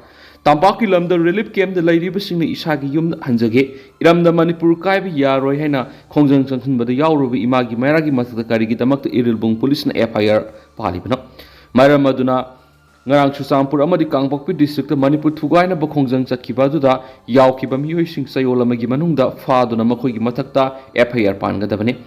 ꯇꯝꯄꯥꯛꯀꯤ ꯂꯝꯗ relief campꯇ ꯂꯩꯔꯤꯕꯁꯤꯡꯅ ꯏꯁꯥꯒꯤ ꯌꯨꯝꯗ ꯍꯟꯖꯒꯦ, ꯏꯔꯝꯗ ꯃꯅꯤꯄꯨꯔ ꯀꯥꯏꯕ ꯌꯥꯔꯣꯏ ꯍꯥꯏꯅ ꯈꯣꯡꯖꯪ ꯆꯪꯁꯤꯟꯕꯗ ꯌꯥꯎꯔꯨꯕ ꯏꯃꯥꯒꯤ ꯃꯩꯔꯥꯒꯤ ꯃꯊꯛꯇ ꯀꯔꯤꯒꯤꯗꯃꯛꯇ ꯏꯔꯤꯜꯕꯨꯡ ꯄꯨꯂꯤꯁꯅ FIR ꯄꯥꯜꯂꯤꯕꯅꯣ? ꯃꯔꯝ ꯑꯗꯨꯅ ꯉꯔꯥꯡ ꯆꯨꯔꯆꯥꯟꯄꯨꯔ ꯑꯃꯗꯤ ꯀꯥꯡꯄꯣꯛꯄꯤ districtꯇ ꯃꯅꯤꯄꯨꯔ ꯊꯨꯒꯥꯏꯅꯕ ꯈꯣꯡꯖꯪ ꯆꯠꯈꯤꯕ ꯑꯗꯨꯗ ꯌꯥꯎꯈꯤꯕ ꯃꯤꯑꯣꯏꯁꯤꯡ ꯆꯌꯣꯜ ꯑꯃꯒꯤ ꯃꯅꯨꯡꯗ ꯐꯥꯗꯨꯅ ꯃꯈꯣꯏꯒꯤ ꯃꯊꯛꯇ FIR ꯄꯥꯟꯒꯗꯕꯅꯤ꯫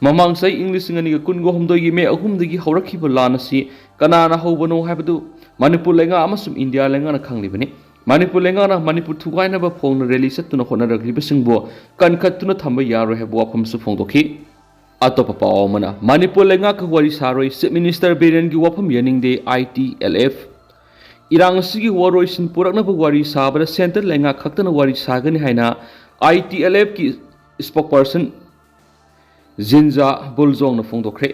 ꯃꯃꯥꯡ ꯆꯍꯤ ꯏꯪ ꯂꯤꯁꯤꯡ ꯑꯅꯤꯒ ꯀꯨꯟꯒ ꯍꯨꯝꯗꯣꯏꯒꯤ ꯃꯦ ꯑꯍꯨꯝꯗꯒꯤ ꯍꯧꯔꯛꯈꯤꯕ ꯂꯥꯟ ꯑꯁꯤ ꯀꯅꯥꯅ ꯍꯧꯕꯅꯣ ꯍꯥꯏꯕꯗꯨ ꯃꯅꯤꯄꯨꯔ ꯂꯩꯉꯥꯛ ꯑꯃꯁꯨꯡ ꯏꯟꯗꯤꯌꯥ ꯂꯩꯉꯥꯛꯅ ꯈꯪꯂꯤꯕꯅꯤ꯫ ꯃꯅꯤꯄꯨꯔ ꯂꯩꯉꯥꯛꯅ ꯃꯅꯤꯄꯨꯔ ꯊꯨꯒꯥꯏꯅꯕ ꯐꯣꯡꯅ rally ꯆꯠꯇꯨꯅ ꯍꯣꯠꯅꯔꯛꯂꯤꯕꯁꯤꯡꯕꯨ ꯀꯟꯈꯠꯇꯨꯅ ꯊꯝꯕ ꯌꯥꯔꯣꯏ ꯍꯥꯏꯕ ꯋꯥꯐꯝꯁꯨ ꯐꯣꯡꯗꯣꯛꯈꯤ꯫ ꯑꯇꯣꯞꯄ ꯄꯥꯎ ꯑꯃꯅ, ꯃꯅꯤꯄꯨꯔ ꯂꯩꯉꯥꯛꯀ ꯋꯥꯔꯤ ꯁꯥꯔꯣꯏ, Chief Minister ꯕꯤꯔꯦꯟꯒꯤ ꯋꯥꯐꯝ ꯌꯥꯅꯤꯡꯗꯦ, ITLF꯫ ꯏꯔꯥꯡ ꯑꯁꯤꯒꯤ ꯋꯥꯔꯣꯏꯁꯤꯟ ꯄꯨꯔꯛꯅꯕ ꯋꯥꯔꯤ ꯁꯥꯕꯗ centre ꯂꯩꯉꯥꯛ ꯈꯛꯇꯅ ꯋꯥꯔꯤ ꯁꯥꯒꯅꯤ ꯍꯥꯏꯅ ITLFꯀꯤ spokesperson ꯖꯤꯟꯖꯥ ꯕꯨꯜꯖꯣꯡꯅ ꯐꯣꯡꯗꯣꯛꯈ꯭ꯔꯦ꯫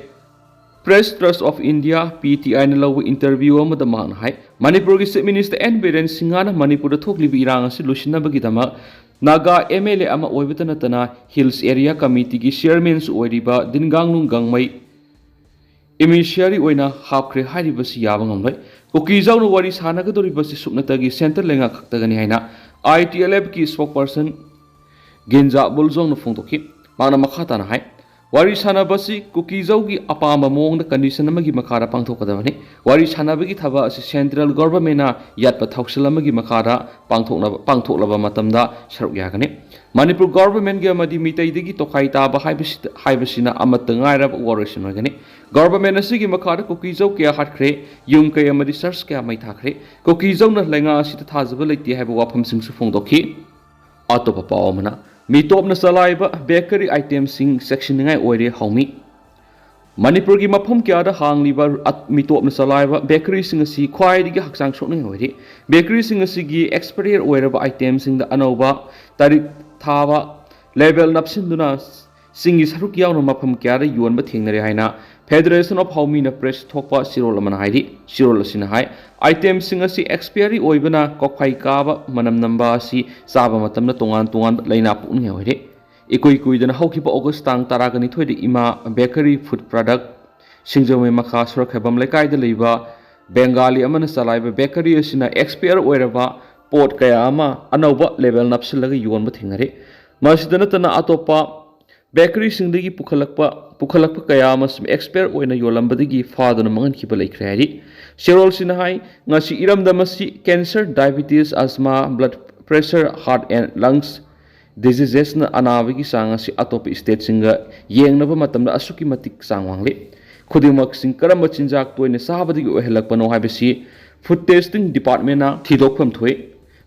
Press Trust of India, PTIꯅ ꯂꯧꯕ interview ꯑꯃꯗ ꯃꯍꯥꯛꯅ ꯍꯥꯏ, ꯃꯅꯤꯄꯨꯔꯒꯤ Chief Minister N ꯕꯤꯔꯦꯟ ꯁꯤꯡꯍꯅ ꯃꯅꯤꯄꯨꯔꯗ ꯊꯣꯛꯂꯤꯕ ꯏꯔꯥꯡ ꯑꯁꯤ ꯂꯣꯏꯁꯤꯟꯅꯕꯒꯤꯗꯃꯛ ꯅꯥꯒꯥ MLA ꯑꯃ ꯑꯣꯏꯕꯇ ꯅꯠꯇꯅ Hills Area Committeeꯒꯤ chairmanꯁꯨ ꯑꯣꯏꯔꯤꯕ ꯗꯤꯟꯒꯥꯡꯂꯨꯡ ꯒꯥꯡꯃꯩ emissary ꯑꯣꯏꯅ ꯍꯥꯞꯈ꯭ꯔꯦ ꯍꯥꯏꯔꯤꯕꯁꯤ ꯌꯥꯕ ꯉꯝꯂꯣꯏ꯫ ꯀꯨꯀꯤꯖꯧꯅ ꯋꯥꯔꯤ ꯁꯥꯟꯅꯒꯗꯧꯔꯤꯕꯁꯤ ꯁꯨꯞꯅꯇꯒꯤ centre ꯂꯩꯉꯥꯛ ꯈꯛꯇꯒꯅꯤ ꯍꯥꯏꯅ ITLFꯀꯤ spokesperson ꯒꯤꯟꯖꯥ ꯕꯨꯜꯖꯣꯡꯅ ꯐꯣꯡꯗꯣꯛꯈꯤ꯫ ꯃꯍꯥꯛꯅ ꯃꯈꯥ ꯇꯥꯅ ꯍꯥꯏ, ꯋꯥꯔꯤ ꯁꯥꯟꯅꯕꯁꯤ ꯀꯨꯀꯤꯖꯧꯒꯤ ꯑꯄꯥꯝꯕ ꯃꯑꯣꯡꯗ condition ꯑꯃꯒꯤ ꯃꯈꯥꯗ ꯄꯥꯡꯊꯣꯛꯀꯗꯕꯅꯤ꯫ ꯋꯥꯔꯤ ꯁꯥꯟꯅꯕꯒꯤ ꯊꯕꯛ ꯑꯁꯤ central governmentꯅ ꯌꯥꯠꯄ ꯊꯧꯁꯤꯜ ꯑꯃꯒꯤ ꯃꯈꯥꯗ ꯄꯥꯡꯊꯣꯛꯅꯕ, ꯄꯥꯡꯊꯣꯛꯂꯕ ꯃꯇꯝꯗ ꯁꯔꯨꯛ ꯌꯥꯒꯅꯤ꯫ ꯃꯅꯤꯄꯨꯔ governmentꯒꯤ ꯑꯃꯗꯤ ꯃꯤꯇꯩꯗꯒꯤ ꯇꯣꯈꯥꯏ ꯇꯥꯕ ꯍꯥꯏꯕꯁꯤ, ꯍꯥꯏꯕꯁꯤꯅ ꯑꯃꯠꯇ ꯉꯥꯏꯔꯕ ꯋꯥꯔꯣꯏꯁꯤꯟ ꯑꯣꯏꯒꯅꯤ꯫ Government ꯑꯁꯤꯒꯤ ꯃꯈꯥꯗ ꯀꯨꯀꯤꯖꯧ ꯀꯌꯥ ꯍꯥꯠꯈ꯭ꯔꯦ, ꯌꯨꯝ ꯀꯩ ꯑꯃꯗꯤ church ꯀꯌꯥ ꯃꯩ ꯊꯥꯈ꯭ꯔꯦ꯫ ꯀꯨꯀꯤꯖꯧꯅ ꯂꯩꯉꯥꯛ ꯑꯁꯤꯗ ꯊꯥꯖꯕ ꯂꯩꯇꯦ ꯍꯥꯏꯕ ꯋꯥꯐꯝꯁꯤꯡꯁꯨ ꯐꯣꯡꯗꯣꯛꯈꯤ꯫ ꯑꯇꯣꯞꯄ ꯄꯥꯎ ꯑꯃꯅ, ꯃꯤꯇꯣꯞꯅ ꯆꯂꯥꯏꯕ bakery itemꯁꯤꯡ ꯆꯦꯛꯁꯤꯟꯅꯤꯡꯉꯥꯏ ꯑꯣꯏꯔꯦ, ꯍꯥꯎꯃꯤ꯫ ꯃꯅꯤꯄꯨꯔꯒꯤ ꯃꯐꯝ ꯀꯌꯥꯗ ꯍꯥꯡꯂꯤꯕ ꯑꯠ-, ꯃꯤꯇꯣꯞꯅ ꯆꯂꯥꯏꯕ ꯕꯦꯀꯔꯤꯁꯤꯡ ꯑꯁꯤ ꯈ꯭ꯋꯥꯏꯗꯒꯤ ꯍꯛꯆꯥꯡ ꯁꯣꯛꯅꯤꯡꯉꯥꯏ ꯑꯣꯏꯔꯤ꯫ ꯕꯦꯀꯔꯤꯁꯤꯡ ꯑꯁꯤꯒꯤ ꯑꯦꯛꯁꯄꯥꯌꯔ ꯑꯣꯏꯔꯕ ꯑꯥꯏꯇꯦꯝꯁꯤꯡꯗ ꯑꯅꯧꯕ ꯇꯥꯔꯤꯛ ꯊꯥꯕ ꯂꯦꯕꯦꯜ ꯅꯞꯁꯤꯟꯗꯨꯅ ꯁꯤꯡꯒꯤ ꯁꯔꯨꯛ ꯌꯥꯎꯅ ꯃꯐꯝ ꯀꯌꯥꯗ ꯌꯣꯟꯕ ꯊꯦꯡꯅꯔꯦ ꯍꯥꯏꯅ Federation of Hawmi ꯅ ꯄ꯭ꯔꯦꯁ ꯊꯣꯛꯄ ꯆꯦꯔꯣꯜ ꯑꯃꯅ ꯍꯥꯏꯔꯤ꯫ ꯆꯦꯔꯣꯜ ꯑꯁꯤꯅ ꯍꯥꯏ, ꯑꯥꯏꯇꯦꯝꯁꯤꯡ ꯑꯁꯤ ꯑꯦꯛꯁꯄꯥꯌꯔꯤ ꯑꯣꯏꯕꯅ ꯀꯣꯛꯐꯥꯏ ꯀꯥꯕ, ꯃꯅꯝ ꯅꯝꯕ ꯑꯁꯤ ꯆꯥꯕ ꯃꯇꯝꯗ ꯇꯣꯉꯥꯟ ꯇꯣꯉꯥꯟꯕ ꯂꯥꯏꯅꯥ ꯄꯣꯛꯅꯤꯡꯉꯥꯏ ꯑꯣꯏꯔꯦ꯫ ꯏꯀꯨꯏ ꯀꯨꯏꯗꯅ ꯍꯧꯈꯤꯕ ꯑꯣꯒꯁ ꯇꯥꯡ ꯇꯔꯥꯒ ꯅꯤꯊꯣꯏꯗ ꯏꯃꯥ ꯕꯦꯀꯔꯤ ꯐꯨꯗ ꯄ꯭ꯔꯗꯛ ꯁꯤꯡꯖꯃꯩ ꯃꯈꯥ ꯁꯣꯔꯣꯛꯈꯥꯏꯕꯝ ꯂꯩꯀꯥꯏꯗ ꯂꯩꯕ ꯕꯦꯡꯒꯥꯂꯤ ꯑꯃꯅ ꯆꯂꯥꯏꯕ ꯕꯦꯀꯔꯤ ꯑꯁꯤꯅ ꯑꯦꯛꯁꯄꯥꯌꯔ ꯑꯣꯏꯔꯕ ꯄꯣꯠ ꯀꯌꯥ ꯑꯃ ꯑꯅꯧꯕ ꯂꯦꯕꯦꯜ ꯅꯞꯁꯤꯜꯂꯒ ꯌꯣꯟꯕ ꯊꯦꯡꯅꯔꯦ꯫ ꯃꯁꯤꯗ ꯅꯠꯇꯅ ꯑꯇꯣꯞꯄ ꯕꯦꯀꯔꯤꯁꯤꯡꯗꯒꯤ ꯄꯨꯈꯠꯂꯛꯄ, ꯄꯨꯈꯠꯂꯛꯄ ꯀꯌꯥ ꯑꯃꯁꯨ ꯑꯦꯛꯁꯄꯥꯌꯔ ꯑꯣꯏꯅ ꯌꯣꯜꯂꯝꯕꯗꯒꯤ ꯐꯥꯗꯨꯅ ꯃꯥꯡꯍꯟꯈꯤꯕ ꯂꯩꯈ꯭ꯔꯦ ꯍꯥꯏꯔꯤ꯫ ꯆꯦꯔꯣꯜꯁꯤꯅ ꯍꯥꯏ, ꯉꯁꯤ ꯏꯔꯝꯗꯝ ꯑꯁꯤ cancer, diabetes, asthma, blood pressure, heart and lungs diseases ꯅ ꯑꯅꯥꯕꯒꯤ ꯆꯥꯡ ꯑꯁꯤ ꯑꯇꯣꯞꯄ state ꯁꯤꯡꯒ ꯌꯦꯡꯅꯕ ꯃꯇꯝꯗ ꯑꯁꯨꯛꯀꯤ ꯃꯇꯤꯛ ꯆꯥꯡ ꯋꯥꯡꯂꯤ꯫ ꯈꯨꯗꯤꯡꯃꯛꯁꯤꯡ ꯀꯔꯝꯕ ꯆꯤꯟꯖꯥꯛ ꯇꯣꯏꯅ ꯆꯥꯕꯗꯒꯤ ꯑꯣꯏꯍꯜꯂꯛꯄꯅꯣ ꯍꯥꯏꯕꯁꯤ Food Testing Department ꯅ ꯊꯤꯗꯣꯛꯐꯝ ꯊꯣꯛꯏ꯫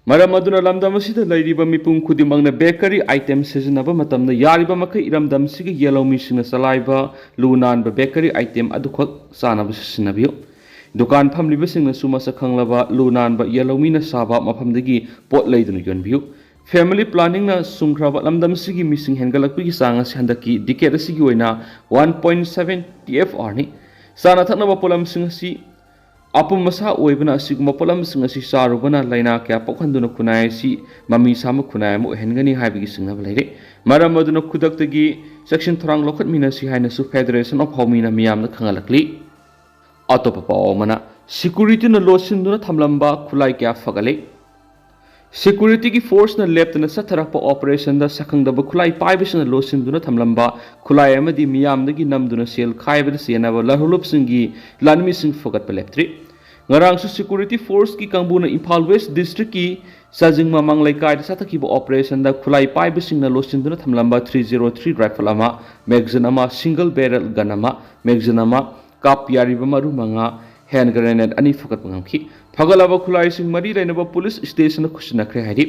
ꯃꯔꯝ ꯑꯗꯨꯅ ꯂꯝꯗꯝ ꯑꯁꯤꯗ ꯂꯩꯔꯤꯕ ꯃꯤꯄꯨꯝ ꯈꯨꯗꯤꯡꯃꯛꯅ ꯕꯦꯀꯔꯤ ꯑꯥꯏꯇꯦꯝ ꯁꯤꯖꯤꯟꯅꯕ ꯃꯇꯝꯗ ꯌꯥꯔꯤꯕ ꯃꯈꯩ ꯏꯔꯝꯗꯝꯁꯤꯒꯤ ꯌꯦꯜꯍꯧꯃꯤꯁꯤꯡꯅ ꯆꯂꯥꯏꯕ ꯂꯨ ꯅꯥꯟꯕ ꯕꯦꯀꯔꯤ ꯑꯥꯏꯇꯦꯝ ꯑꯗꯨꯈꯛ ꯆꯥꯅꯕ ꯁꯤꯖꯤꯟꯅꯕꯤꯌꯨ꯫ ꯗꯨꯀꯥꯟ ꯐꯝꯂꯤꯕꯁꯤꯡꯅꯁꯨ ꯃꯁꯛ ꯈꯪꯂꯕ ꯂꯨ ꯅꯥꯟꯕ ꯌꯦꯜꯍꯧꯃꯤꯅ ꯁꯥꯕ ꯃꯐꯝꯗꯒꯤ ꯄꯣꯠ ꯂꯩꯗꯨꯅ ꯌꯣꯟꯕꯤꯌꯨ꯫ Family planning ꯅ ꯁꯨꯡꯈ꯭ꯔꯕ ꯂꯝꯗꯝꯁꯤꯒꯤ ꯃꯤꯁꯤꯡ ꯍꯦꯟꯒꯠꯂꯛꯄꯒꯤ ꯆꯥꯡ ꯑꯁꯤ ꯍꯟꯗꯛꯀꯤ decade ꯑꯁꯤꯒꯤ ꯑꯣꯏꯅ one point seven T F R ꯅꯤ꯫ ꯆꯥꯅ ꯊꯛꯅꯕ ꯄꯣꯠꯂꯝꯁꯤꯡ ꯑꯁꯤ ꯑꯄꯨꯝ ꯑꯁꯥ ꯑꯣꯏꯕꯅ, ꯑꯁꯤꯒꯨꯝꯕ ꯄꯣꯠꯂꯝꯁꯤꯡ ꯑꯁꯤ ꯆꯥꯔꯨꯕꯅ ꯂꯥꯏꯅꯥ ꯀꯌꯥ ꯄꯣꯛꯍꯟꯗꯨꯅ ꯈꯨꯟꯅꯥꯏ ꯑꯁꯤ ꯃꯃꯤ ꯁꯥꯕ ꯈꯨꯟꯅꯥꯏ ꯑꯃ ꯑꯣꯏꯍꯟꯒꯅꯤ ꯍꯥꯏꯕꯒꯤ ꯆꯤꯡꯅꯕ ꯂꯩꯔꯦ꯫ ꯃꯔꯝ ꯑꯗꯨꯅ ꯈꯨꯗꯛꯇꯒꯤ ꯆꯦꯛꯁꯤꯟ ꯊꯧꯔꯥꯡ ꯂꯧꯈꯠꯃꯤꯟꯅꯁꯤ ꯍꯥꯏꯅꯁꯨ Federation of Hawmi ꯅ ꯃꯤꯌꯥꯝꯗ ꯈꯪꯍꯜꯂꯛꯂꯤ꯫ ꯑꯇꯣꯞꯄ ꯄꯥꯎ ꯑꯃꯅ, security ꯅ ꯂꯣꯠꯁꯤꯟꯗꯨꯅ ꯊꯝꯂꯝꯕ ꯈꯨꯠꯂꯥꯏ ꯀꯌꯥ ꯐꯒꯠꯂꯦ꯫ Security ꯒꯤ force ꯅ ꯂꯦꯞꯇꯅ ꯆꯠꯊꯔꯛꯄ operation ꯗ ꯁꯛꯈꯪꯗꯕ ꯈꯨꯠꯂꯥꯏ ꯄꯥꯏꯕꯁꯤꯡꯅ ꯂꯣꯠꯁꯤꯟꯗꯨꯅ ꯊꯝꯂꯝꯕ ꯈꯨꯠꯂꯥꯏ ꯑꯃꯗꯤ ꯃꯤꯌꯥꯝꯗꯒꯤ ꯅꯝꯗꯨꯅ ꯁꯦꯜ ꯈꯥꯏꯕꯗ ꯆꯦꯟꯅꯕ ꯂꯥꯜꯍꯧꯂꯨꯞꯁꯤꯡꯒꯤ ꯂꯥꯟꯃꯤꯁꯤꯡ ꯐꯒꯠꯄ ꯂꯦꯞꯇ꯭ꯔꯤ꯫ ꯉꯔꯥꯡꯁꯨ security force ꯀꯤ ꯀꯥꯡꯕꯨꯅ ꯏꯝꯐꯥꯜ West District ꯀꯤ ꯆꯥꯖꯤꯡ ꯃꯃꯥꯡ ꯂꯩꯀꯥꯏꯗ ꯆꯠꯊꯈꯤꯕ operation ꯗ ꯈꯨꯠꯂꯥꯏ ꯄꯥꯏꯕꯁꯤꯡꯅ ꯂꯣꯠꯁꯤꯟꯗꯨꯅ ꯊꯝꯂꯝꯕ three zero three rifle ꯑꯃ, magazine ꯑꯃ, single barrel gun ꯑꯃ, magazine ꯑꯃ, ꯀꯥꯞ ꯌꯥꯔꯤꯕ ꯃꯔꯨ ꯃꯉꯥ, hand grenade ꯑꯅꯤ ꯐꯒꯠꯄ ꯉꯝꯈꯤ꯫ ꯐꯒꯠꯂꯕ ꯈꯨꯠꯂꯥꯏꯁꯤꯡ ꯃꯔꯤ ꯂꯩꯅꯕ police station ꯗ ꯈꯨꯠꯁꯤꯟꯅꯈ꯭ꯔꯦ ꯍꯥꯏꯔꯤ꯫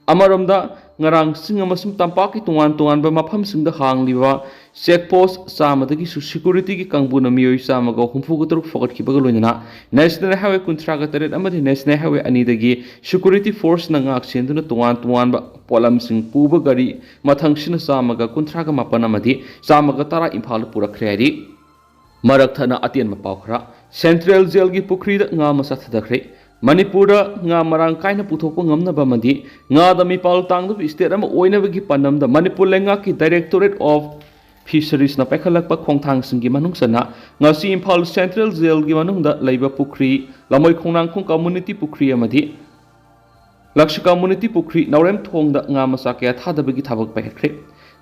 ꯑꯃꯔꯣꯝꯗ, ꯉꯔꯥꯡ ꯆꯤꯡ ꯑꯃꯁꯨꯡ ꯇꯝꯄꯥꯛꯀꯤ ꯇꯣꯉꯥꯟ ꯇꯣꯉꯥꯟꯕ ꯃꯐꯝꯁꯤꯡꯗ ꯍꯥꯡꯂꯤꯕ ꯆꯦꯛ ꯄꯣꯁ ꯆꯥꯝꯃꯗꯒꯤ ꯁꯦꯀ꯭ꯌꯨꯔꯤꯇꯤꯒꯤ ꯀꯥꯡꯕꯨꯅ ꯃꯤꯑꯣꯏ ꯆꯥꯝꯃꯒ ꯍꯨꯝꯐꯨꯒ ꯇꯔꯨꯛ ꯐꯒꯠꯈꯤꯕꯒ ꯂꯣꯏꯅꯅ ꯅꯦꯁꯅꯦꯜ ꯍꯥꯏꯋꯦ ꯀꯨꯟꯊ꯭ꯔꯥꯒ ꯇꯔꯦꯠ ꯑꯃꯗꯤ ꯅꯦꯁꯅꯦꯜ ꯍꯥꯏꯋꯦ ꯑꯅꯤꯗꯒꯤ ꯁꯦꯀ꯭ꯌꯨꯔꯤꯇꯤ ꯐꯣꯔꯁꯅ ꯉꯥꯛ ꯁꯦꯟꯗꯨꯅ ꯇꯣꯉꯥꯟ ꯇꯣꯉꯥꯟꯕ ꯄꯣꯠꯂꯝꯁꯤꯡ ꯄꯨꯕ ꯒꯥꯔꯤ ꯃꯊꯪꯁꯤꯅ ꯆꯥꯝꯃꯒ ꯀꯨꯟꯊ꯭ꯔꯥꯒ ꯃꯥꯄꯟ ꯑꯃꯗꯤ ꯆꯥꯝꯃꯒ ꯇꯔꯥ ꯏꯝꯐꯥꯜꯗ ꯄꯨꯔꯛꯈ꯭ꯔꯦ ꯍꯥꯏꯔꯤ꯫ ꯃꯔꯛ ꯊꯠꯅ ꯑꯇꯦꯟꯕ ꯄꯥꯎ ꯈꯔ꯫ ꯁꯦꯟꯇ꯭ꯔꯦꯜ ꯖꯦꯜꯒꯤ ꯄꯨꯈ꯭ꯔꯤꯗ ꯉꯥ ꯃꯆꯥ ꯊꯥꯗꯈ꯭ꯔꯦ꯫ ꯃꯅꯤꯄꯨꯔꯗ ꯉꯥ ꯃꯔꯥꯡ ꯀꯥꯏꯅ ꯄꯨꯊꯣꯛꯄ ꯉꯝꯅꯕ ꯑꯃꯗꯤ ꯉꯥꯗ ꯃꯤꯄꯥꯜ ꯇꯥꯡꯗꯕ ꯁ꯭ꯇꯦꯠ ꯑꯃ ꯑꯣꯏꯅꯕꯒꯤ ꯄꯥꯟꯗꯝꯗ ꯃꯅꯤꯄꯨꯔ ꯂꯩꯉꯥꯛꯀꯤ ꯗꯥꯏꯔꯦꯛꯇꯣꯔꯦꯠ ꯑꯣꯐ ꯐꯤꯁꯔꯤꯁꯅ ꯄꯥꯏꯈꯠꯂꯛꯄ ꯈꯣꯡꯊꯥꯡꯁꯤꯡꯒꯤ ꯃꯅꯨꯡ ꯆꯟꯅ ꯉꯁꯤ ꯏꯝꯐꯥꯜ ꯁꯦꯟꯇ꯭ꯔꯦꯜ ꯖꯦꯜꯒꯤ ꯃꯅꯨꯡꯗ ꯂꯩꯕ ꯄꯨꯈ꯭ꯔꯤ, ꯂꯝꯃꯣꯏ ꯈꯣꯡꯅꯥꯡꯈꯣꯡ ꯀꯝꯃꯨꯅꯤꯇꯤ ꯄꯨꯈ꯭ꯔꯤ ꯑꯃꯗꯤ ꯂꯛꯁ ꯀꯝꯃꯨꯅꯤꯇꯤ ꯄꯨꯈ꯭ꯔꯤ ꯅꯥꯎꯔꯦꯝꯊꯣꯡꯗ ꯉꯥ ꯃꯆꯥ ꯀꯌꯥ ꯊꯥꯗꯕꯒꯤ ꯊꯕꯛ ꯄꯥꯏꯈꯠꯈ꯭ꯔꯦ꯫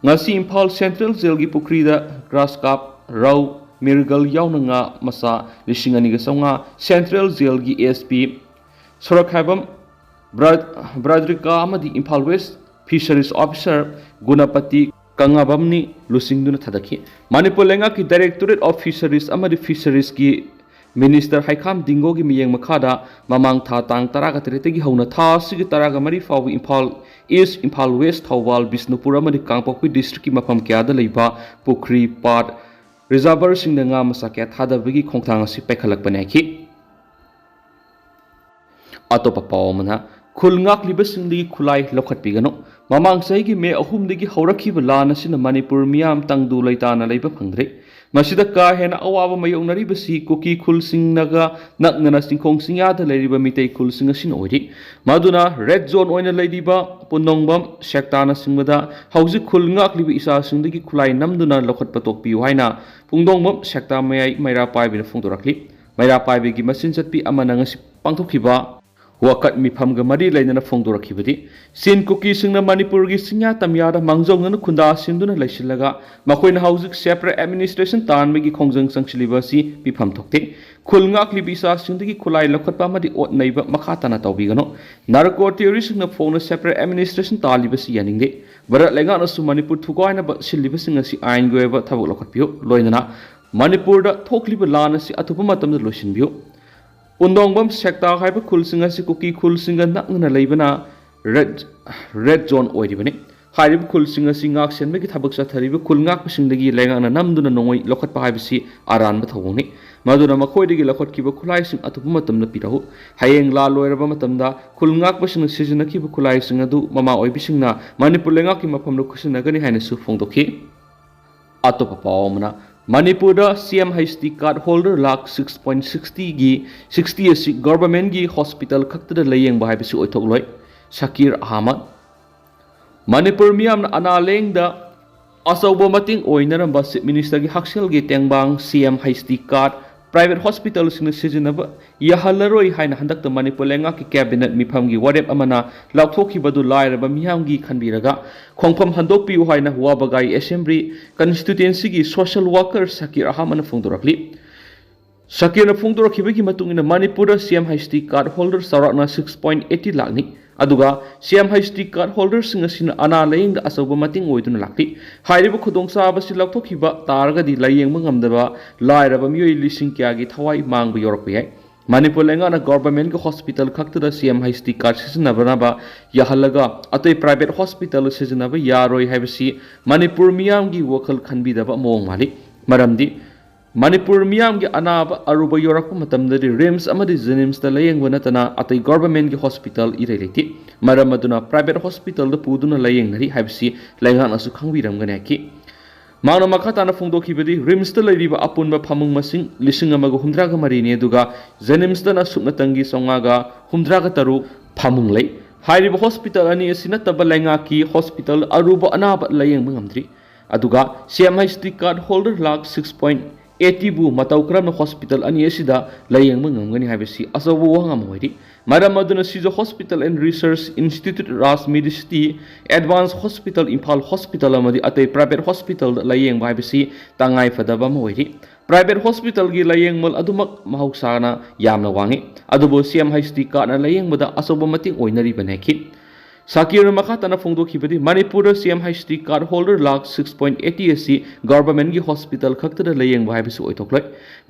ꯉꯁꯤ ꯏꯝꯐꯥꯜ ꯁꯦꯟꯇ꯭ꯔꯦꯜ ꯖꯦꯜꯒꯤ ꯄꯨꯈ꯭ꯔꯤꯗ ꯒ꯭ꯔꯥꯁ ꯀꯥꯞ, ꯔꯧ, ꯃꯤꯔꯒꯜ ꯌꯥꯎꯅ ꯉꯥ ꯃꯆꯥ ꯂꯤꯁꯤꯡ ꯑꯅꯤꯒ ꯆꯥꯝꯃꯉꯥ ꯁꯦꯟꯇ꯭ꯔꯦꯜ ꯖꯦꯜꯒꯤ ꯑꯦꯁ ꯄꯤ ꯁꯣꯔꯛꯈꯥꯏꯕꯝ ꯕ꯭ꯔꯥ-, ꯕ꯭ꯔꯥꯗ꯭ꯔꯤꯀꯥ ꯑꯃꯗꯤ ꯏꯝꯐꯥꯜ ꯋꯦꯁ ꯐꯤꯁꯔꯤꯁ ꯑꯣꯐꯤꯁꯥꯔ ꯒꯨꯅꯄꯇꯤ ꯀꯪꯉꯥꯕꯝꯅꯤ ꯂꯨꯆꯤꯡꯗꯨꯅ ꯊꯥꯗꯈꯤ꯫ ꯃꯅꯤꯄꯨꯔ ꯂꯩꯉꯥꯛꯀꯤ ꯗꯥꯏꯔꯦꯛꯇꯣꯔꯦꯠ ꯑꯣꯐ ꯐꯤꯁꯔꯤꯁ ꯑꯃꯗꯤ ꯐꯤꯁꯔꯤꯁꯀꯤ ꯃꯤꯅꯤꯁꯇꯔ ꯍꯩꯈꯥꯝ ꯗꯤꯡꯒꯣꯒꯤ ꯃꯤꯠꯌꯦꯡ ꯃꯈꯥꯗ ꯃꯃꯥꯡ ꯊꯥ ꯇꯥꯡ ꯇꯔꯥꯒ ꯇꯔꯦꯠꯇꯒꯤ ꯍꯧꯅ ꯊꯥ ꯑꯁꯤꯒꯤ ꯇꯔꯥꯒ ꯃꯔꯤ ꯐꯥꯎꯕ ꯏꯝꯐꯥꯜ ꯏꯁ, ꯏꯝꯐꯥꯜ ꯋꯦꯁ, ꯊꯧꯕꯥꯜ, ꯕꯤꯁꯅꯨꯄꯨꯔ ꯑꯃꯗꯤ ꯀꯥꯡꯄꯣꯛꯄꯤ ꯗꯤꯁꯇ꯭ꯔꯤꯛꯀꯤ ꯃꯐꯝ ꯀꯌꯥꯗ ꯂꯩꯕ ꯄꯨꯈ꯭ꯔꯤ, ꯄꯥꯠ, ꯔꯤꯖꯥꯔꯚꯔꯁꯤꯡꯗ ꯉꯥ ꯃꯆꯥ ꯀꯌꯥ ꯊꯥꯗꯕꯒꯤ ꯈꯣꯡꯊꯥꯡ ꯑꯁꯤ ꯄꯥꯏꯈꯠꯂꯛꯄꯅꯤ ꯍꯥꯏꯈꯤ꯫ ꯑꯇꯣꯞꯄ ꯄꯥꯎ ꯑꯃꯅ, ꯈꯨꯜ ꯉꯥꯛꯂꯤꯕꯁꯤꯡꯗꯒꯤ ꯈꯨꯠꯂꯥꯏ ꯂꯧꯈꯠꯄꯤꯒꯅꯨ꯫ ꯃꯃꯥꯡ ꯆꯍꯤꯒꯤ ꯃꯦ ꯑꯍꯨꯝꯗꯒꯤ ꯍꯧꯔꯛꯈꯤꯕ ꯂꯥꯟ ꯑꯁꯤꯅ ꯃꯅꯤꯄꯨꯔ ꯃꯤꯌꯥꯝ ꯇꯪꯗꯨ ꯂꯩꯇꯥꯅ ꯂꯩꯕ ꯐꯪꯗ꯭ꯔꯦ꯫ ꯃꯁꯤꯗ ꯀꯥ ꯍꯦꯟꯅ ꯑꯋꯥꯕ ꯃꯥꯌꯣꯛꯅꯔꯤꯕꯁꯤ ꯀꯨꯀꯤ ꯈꯨꯜꯁꯤꯡꯅꯒ ꯅꯛꯅꯅ ꯆꯤꯡꯈꯣꯡ ꯆꯤꯡꯌꯥꯗ ꯂꯩꯔꯤꯕ ꯃꯤꯇꯩ ꯈꯨꯜꯁꯤꯡ ꯑꯁꯤꯅ ꯑꯣꯏꯔꯤ꯫ ꯃꯗꯨꯅ ꯔꯦꯗ ꯖꯣꯟ ꯑꯣꯏꯅ ꯂꯩꯔꯤꯕ ꯄꯨꯟꯗꯣꯡꯕꯝ ꯁꯦꯛꯇꯥꯅꯆꯤꯡꯕꯗ ꯍꯧꯖꯤꯛ ꯈꯨꯜ ꯉꯥꯛꯂꯤꯕ ꯏꯆꯥꯁꯤꯡꯗꯒꯤ ꯈꯨꯠꯂꯥꯏ ꯅꯝꯗꯨꯅ ꯂꯧꯈꯠꯄ ꯇꯣꯛꯄꯤꯌꯨ ꯍꯥꯏꯅ ꯄꯨꯡꯗꯣꯡꯕꯝ ꯁꯦꯛꯇꯥ ꯃꯌꯥꯏ ꯃꯩꯔꯥ ꯄꯥꯏꯕꯤꯅ ꯐꯣꯡꯗꯣꯔꯛꯂꯤ꯫ ꯃꯩꯔꯥ ꯄꯥꯏꯕꯤꯒꯤ ꯃꯆꯤꯟ ꯆꯠꯄꯤ ꯑꯃꯅ ꯉꯁꯤ ꯄꯥꯡꯊꯣꯛꯈꯤꯕ ꯋꯥꯀꯠ ꯃꯤꯐꯝꯒ ꯃꯔꯤ ꯂꯩꯅꯅ ꯐꯣꯡꯗꯣꯔꯛꯈꯤꯕꯗꯤ, ꯆꯤꯟ ꯀꯨꯀꯤꯁꯤꯡꯅ ꯃꯅꯤꯄꯨꯔꯒꯤ ꯆꯤꯡꯌꯥ ꯇꯝꯌꯥꯗ ꯃꯥꯡꯖꯧꯅꯅ ꯈꯨꯟꯗꯥ ꯁꯤꯟꯗꯨꯅ ꯂꯩꯁꯤꯜꯂꯒ ꯃꯈꯣꯏꯅ ꯍꯧꯖꯤꯛ ꯁꯦꯄꯔꯦꯠ ꯑꯦꯗꯃꯤꯅꯤꯁꯇ꯭ꯔꯦꯁꯟ ꯇꯥꯟꯕꯒꯤ ꯈꯣꯡꯖꯪ ꯆꯪꯁꯤꯜꯂꯤꯕ ꯑꯁꯤ ꯄꯤꯐꯝ ꯊꯣꯛꯇꯦ꯫ ꯈꯨꯜ ꯉꯥꯛꯂꯤꯕ ꯏꯆꯥꯁꯤꯡꯗꯒꯤ ꯈꯨꯠꯂꯥꯏ ꯂꯧꯈꯠꯄ ꯑꯃꯗꯤ ꯑꯣꯠ ꯅꯩꯕ ꯃꯈꯥ ꯇꯥꯅ ꯇꯧꯕꯤꯒꯅꯨ꯫ ꯅꯥꯔꯀꯣ ꯇꯦꯔꯣꯔꯤꯁꯁꯤꯡꯅ ꯐꯣꯡꯅ ꯁꯦꯄꯔꯦꯠ ꯑꯦꯗꯃꯤꯅꯤꯁꯇ꯭ꯔꯦꯁꯟ ꯇꯥꯜꯂꯤꯕꯁꯤ ꯌꯥꯅꯤꯡꯗꯦ꯫ ꯚꯥꯔꯠ ꯂꯩꯉꯥꯛꯅꯁꯨ ꯃꯅꯤꯄꯨꯔ ꯊꯨꯒꯥꯏꯅꯕ ꯁꯤꯜꯂꯤꯕꯁꯤꯡ ꯑꯁꯤ ꯑꯥꯏꯟꯒꯤ ꯑꯣꯏꯕ ꯊꯕꯛ ꯂꯧꯈꯠꯄꯤꯌꯨ꯫ ꯂꯣꯏꯅꯅ ꯃꯅꯤꯄꯨꯔꯗ ꯊꯣꯛꯂꯤꯕ ꯂꯥꯟ ꯑꯁꯤ ꯑꯊꯨꯕ ꯃꯇꯝꯗ ꯂꯣꯏꯁꯤꯟꯕꯤꯌꯨ꯫ ꯄꯨꯟꯗꯣꯡꯕꯝ ꯁꯦꯛꯇꯥ ꯍꯥꯏꯕ ꯈꯨꯜꯁꯤꯡ ꯑꯁꯤ ꯀꯨꯀꯤ ꯈꯨꯜꯁꯤꯡꯒ ꯅꯛꯅꯅ ꯂꯩꯕꯅ ꯔꯦꯗ ꯔꯦꯗ ꯖꯣꯟ ꯑꯣꯏꯔꯤꯕꯅꯤ꯫ ꯍꯥꯏꯔꯤꯕ ꯈꯨꯜꯁꯤꯡ ꯑꯁꯤ ꯉꯥꯛ ꯁꯦꯟꯕꯒꯤ ꯊꯕꯛ ꯆꯠꯊꯔꯤꯕ ꯈꯨꯜ ꯉꯥꯛꯄꯁꯤꯡꯗꯒꯤ ꯂꯩꯉꯥꯛꯅ ꯅꯝꯗꯨꯅ ꯅꯣꯡꯃꯩ ꯂꯧꯈꯠꯄ ꯍꯥꯏꯕꯁꯤ ꯑꯔꯥꯟꯕ ꯊꯧꯑꯣꯡꯅꯤ꯫ ꯃꯗꯨꯅ ꯃꯈꯣꯏꯗꯒꯤ ꯂꯧꯈꯠꯈꯤꯕ ꯈꯨꯠꯂꯥꯏꯁꯤꯡ ꯑꯊꯨꯕ ꯃꯇꯝꯗ ꯄꯤꯔꯛꯎ꯫ ꯍꯌꯦꯡ ꯂꯥꯜ ꯂꯣꯏꯔꯕ ꯃꯇꯝꯗ ꯈꯨꯜ ꯉꯥꯛꯄꯁꯤꯡꯅ ꯁꯤꯖꯤꯟꯅꯈꯤꯕ ꯈꯨꯠꯂꯥꯏꯁꯤꯡ ꯑꯗꯨ ꯃꯃꯥ ꯑꯣꯏꯕꯤꯁꯤꯡꯅ ꯃꯅꯤꯄꯨꯔ ꯂꯩꯉꯥꯛꯀꯤ ꯃꯐꯝꯗ ꯈꯨꯠꯁꯤꯟꯅꯒꯅꯤ ꯍꯥꯏꯅꯁꯨ ꯐꯣꯡꯗꯣꯛꯈꯤ꯫ ꯑꯇꯣꯞꯄ ꯄꯥꯎ ꯑꯃꯅ, ꯃꯅꯤꯄꯨꯔꯗ C M H D card holder lakh six point ꯁꯤꯛꯁꯇꯤꯒꯤ ꯁꯤꯛꯁꯇꯤ ꯑꯁꯤ ꯒꯣꯚꯔꯟꯃꯦꯟꯠꯀꯤ ꯍꯣꯁꯄꯤꯇꯥꯜ ꯈꯛꯇꯗ ꯂꯥꯌꯦꯡꯕ ꯍꯥꯏꯕꯁꯤ ꯑꯣꯏꯊꯣꯛꯂꯣꯏ꯫ ꯁꯀꯤꯔ ꯑꯍꯃꯗ꯫ ꯃꯅꯤꯄꯨꯔ ꯃꯤꯌꯥꯝꯅ ꯑꯅꯥ ꯂꯥꯌꯦꯡꯗ ꯑꯆꯧꯕ ꯃꯇꯦꯡ ꯑꯣꯏꯅꯔꯝꯕ ꯆꯤꯐ ꯃꯤꯅꯤꯁꯇꯔꯒꯤ ꯍꯛꯁꯦꯜꯒꯤ ꯇꯦꯡꯕꯥꯡ C M H D card private ꯍꯣꯁꯄꯤꯇꯥꯜꯁꯤꯡꯅ ꯁꯤꯖꯤꯟꯅꯕ ꯌꯥꯍꯜꯂꯔꯣꯏ ꯍꯥꯏꯅ ꯍꯟꯗꯛꯇ ꯃꯅꯤꯄꯨꯔ ꯂꯩꯉꯥꯛꯀꯤ ꯀꯦꯕꯤꯅꯦꯠ ꯃꯤꯐꯝꯒꯤ ꯋꯥꯔꯦꯞ ꯑꯃꯅ ꯂꯥꯎꯊꯣꯛꯈꯤꯕꯗꯨ ꯂꯥꯏꯔꯕ ꯃꯤꯌꯥꯝꯒꯤ ꯈꯟꯕꯤꯔꯒ ꯈꯣꯡꯐꯝ ꯍꯟꯗꯣꯛꯄꯤꯌꯨ ꯍꯥꯏꯅ ꯋꯥꯕꯒꯥꯏ ꯑꯦꯁꯦꯝꯕ꯭ꯂꯤ ꯀꯟꯁꯇꯤꯇ꯭ꯋꯦꯟꯁꯤꯒꯤ ꯁꯣꯁꯤꯌꯦꯜ ꯋꯥꯔꯀꯔ ꯁꯀꯤꯔ ꯑꯍꯃꯗꯅ ꯐꯣꯡꯗꯣꯔꯛꯂꯤ꯫ ꯁꯀꯤꯔꯅ ꯐꯣꯡꯗꯣꯔꯛꯈꯤꯕꯒꯤ ꯃꯇꯨꯡ ꯏꯟꯅ ꯃꯅꯤꯄꯨꯔꯗ C M H D card holder ꯆꯥꯎꯔꯥꯛꯅ ꯁꯤꯛꯁ ꯄꯣꯏꯟ ꯑꯩꯠꯇꯤ ꯂꯥꯛꯅꯤ꯫ ꯑꯗꯨꯒ C M H D card ꯍꯣꯜꯗꯔꯁꯤꯡ ꯑꯁꯤꯅ ꯑꯅꯥ ꯂꯥꯌꯦꯡꯗ ꯑꯆꯧꯕ ꯃꯇꯦꯡ ꯑꯣꯏꯗꯨꯅ ꯂꯥꯛꯂꯤ꯫ ꯍꯥꯏꯔꯤꯕ ꯈꯨꯗꯣꯡꯆꯥꯕꯁꯤ ꯂꯧꯊꯣꯛꯈꯤꯕ ꯇꯥꯔꯒꯗꯤ ꯂꯥꯌꯦꯡꯕ ꯉꯝꯗꯕ ꯂꯥꯏꯔꯕ ꯃꯤꯑꯣꯏ ꯂꯤꯁꯤꯡ ꯀꯌꯥꯒꯤ ꯊꯋꯥꯏ ꯃꯥꯡꯕ ꯌꯥꯎꯔꯛꯄ ꯌꯥꯏ꯫ ꯃꯅꯤꯄꯨꯔ ꯂꯩꯉꯥꯛꯅ ꯒꯣꯚꯔꯟꯃꯦꯟꯠꯀꯤ ꯍꯣꯁꯄꯤꯇꯥꯜ ꯈꯛꯇꯗ ꯁꯤ ꯑꯦꯝ ꯍꯩꯆ ꯗꯤ ꯀꯥꯔꯗ ꯁꯤꯖꯤꯟꯅꯕꯅꯕ ꯌꯥꯍꯜꯂꯒ ꯑꯇꯩ ꯄ꯭ꯔꯥꯏꯚꯦꯠ ꯍꯣꯁꯄꯤꯇꯥꯜ ꯁꯤꯖꯤꯟꯅꯕ ꯌꯥꯔꯣꯏ ꯍꯥꯏꯕꯁꯤ ꯃꯅꯤꯄꯨꯔ ꯃꯤꯌꯥꯝꯒꯤ ꯋꯥꯈꯜ ꯈꯟꯕꯤꯗꯕ ꯃꯑꯣꯡ ꯃꯥꯜꯂꯤ꯫ ꯃꯔꯝꯗꯤ ꯃꯅꯤꯄꯨꯔ ꯃꯤꯌꯥꯝꯒꯤ ꯑꯅꯥꯕ ꯑꯔꯨꯕ ꯌꯧꯔꯛꯄ ꯃꯇꯝꯗꯗꯤ ꯔꯤꯝꯁ ꯑꯃꯗꯤ ꯖꯦꯅꯤꯝꯁꯇ ꯂꯥꯌꯦꯡꯕ ꯅꯠꯇꯅ ꯑꯇꯩ ꯒꯣꯚꯔꯟꯃꯦꯟꯠꯀꯤ ꯍꯣꯁꯄꯤꯇꯥꯜ ꯏꯔꯩ ꯂꯩꯇꯦ꯫ ꯃꯔꯝ ꯑꯗꯨꯅ ꯄ꯭ꯔꯥꯏꯚꯦꯠ ꯍꯣꯁꯄꯤꯇꯥꯜꯗ ꯄꯨꯗꯨꯅ ꯂꯥꯌꯦꯡꯅꯔꯤ ꯍꯥꯏꯕꯁꯤ ꯂꯩꯉꯥꯛꯅꯁꯨ ꯈꯪꯕꯤꯔꯝꯒꯅꯤ ꯍꯥꯏꯈꯤ꯫ ꯃꯍꯥꯛꯅ ꯃꯈꯥ ꯇꯥꯅ ꯐꯣꯡꯗꯣꯛꯈꯤꯕꯗꯤ ꯔꯤꯝꯁꯇ ꯂꯩꯔꯤꯕ ꯑꯄꯨꯟꯕ ꯐꯃꯨꯡ ꯃꯁꯤꯡ ꯂꯤꯁꯤꯡ ꯑꯃꯒ ꯍꯨꯝꯗ꯭ꯔꯥꯒ ꯃꯔꯤꯅꯤ, ꯑꯗꯨꯒ ꯖꯦꯅꯤꯝꯁꯇꯅ ꯁꯨꯞꯅꯇꯪꯒꯤ ꯆꯥꯝꯃꯉꯥꯒ ꯍꯨꯝꯗ꯭ꯔꯥꯒ ꯇꯔꯨꯛ ꯐꯃꯨꯡ ꯂꯩ꯫ ꯍꯥꯏꯔꯤꯕ ꯍꯣꯁꯄꯤꯇꯥꯜ ꯑꯅꯤ ꯑꯁꯤ ꯅꯠꯇꯕ ꯂꯩꯉꯥꯛꯀꯤ ꯍꯣꯁꯄꯤꯇꯥꯜ ꯑꯔꯨꯕ ꯑꯅꯥꯕ ꯂꯥꯌꯦꯡꯕ ꯉꯝꯗ꯭ꯔꯤ꯫ ꯑꯗꯨꯒ C M H D card holder lakh six point ꯑꯩꯠꯇꯤꯕꯨ ꯃꯇꯧ ꯀꯔꯝꯅ ꯍꯣꯁꯄꯤꯇꯥꯜ ꯑꯅꯤ ꯑꯁꯤꯗ ꯂꯥꯌꯦꯡꯕ ꯉꯝꯒꯅꯤ ꯍꯥꯏꯕꯁꯤ ꯑꯆꯧꯕ ꯋꯥꯍꯪ ꯑꯃ ꯑꯣꯏꯔꯤ꯫ ꯃꯔꯝ ꯑꯗꯨꯅ Shija hospital and research institute, Raj Medicity, advanced hospital, Imphal hospital ꯑꯃꯗꯤ ꯑꯇꯩ ꯄ꯭ꯔꯥꯏꯚꯦꯠ ꯍꯣꯁꯄꯤꯇꯥꯜꯗ ꯂꯥꯌꯦꯡꯕ ꯍꯥꯏꯕꯁꯤ ꯇꯉꯥꯏ ꯐꯗꯕ ꯑꯃ ꯑꯣꯏꯔꯤ꯫ ꯄ꯭ꯔꯥꯏꯚꯦꯠ ꯍꯣꯁꯄꯤꯇꯥꯜꯒꯤ ꯂꯥꯌꯦꯡꯃꯜ ꯑꯗꯨꯃꯛ ꯃꯍꯧꯁꯥꯅ ꯌꯥꯝꯅ ꯋꯥꯡꯏ, ꯑꯗꯨꯕꯨ ꯁꯤ ꯑꯦꯝ ꯍꯩꯆ ꯗꯤ ꯀꯥꯔꯗꯅ ꯂꯥꯌꯦꯡꯕꯗ ꯑꯆꯧꯕ ꯃꯇꯦꯡ ꯑꯣꯏꯅꯔꯤꯕꯅꯤ ꯍꯥꯏꯈꯤ꯫ ꯁꯀꯤꯔꯅ ꯃꯈꯥ ꯇꯥꯅ ꯐꯣꯡꯗꯣꯛꯈꯤꯕꯗꯤ ꯃꯅꯤꯄꯨꯔꯗ C M H D card holder lakh six point eighty ꯑꯁꯤ ꯒꯣꯚꯔꯟꯃꯦꯟꯠꯀꯤ ꯍꯣꯁꯄꯤꯇꯥꯜ ꯈꯛꯇꯗ ꯂꯥꯌꯦꯡꯕ ꯍꯥꯏꯕꯁꯤ ꯑꯣꯏꯊꯣꯛꯂꯣꯏ꯫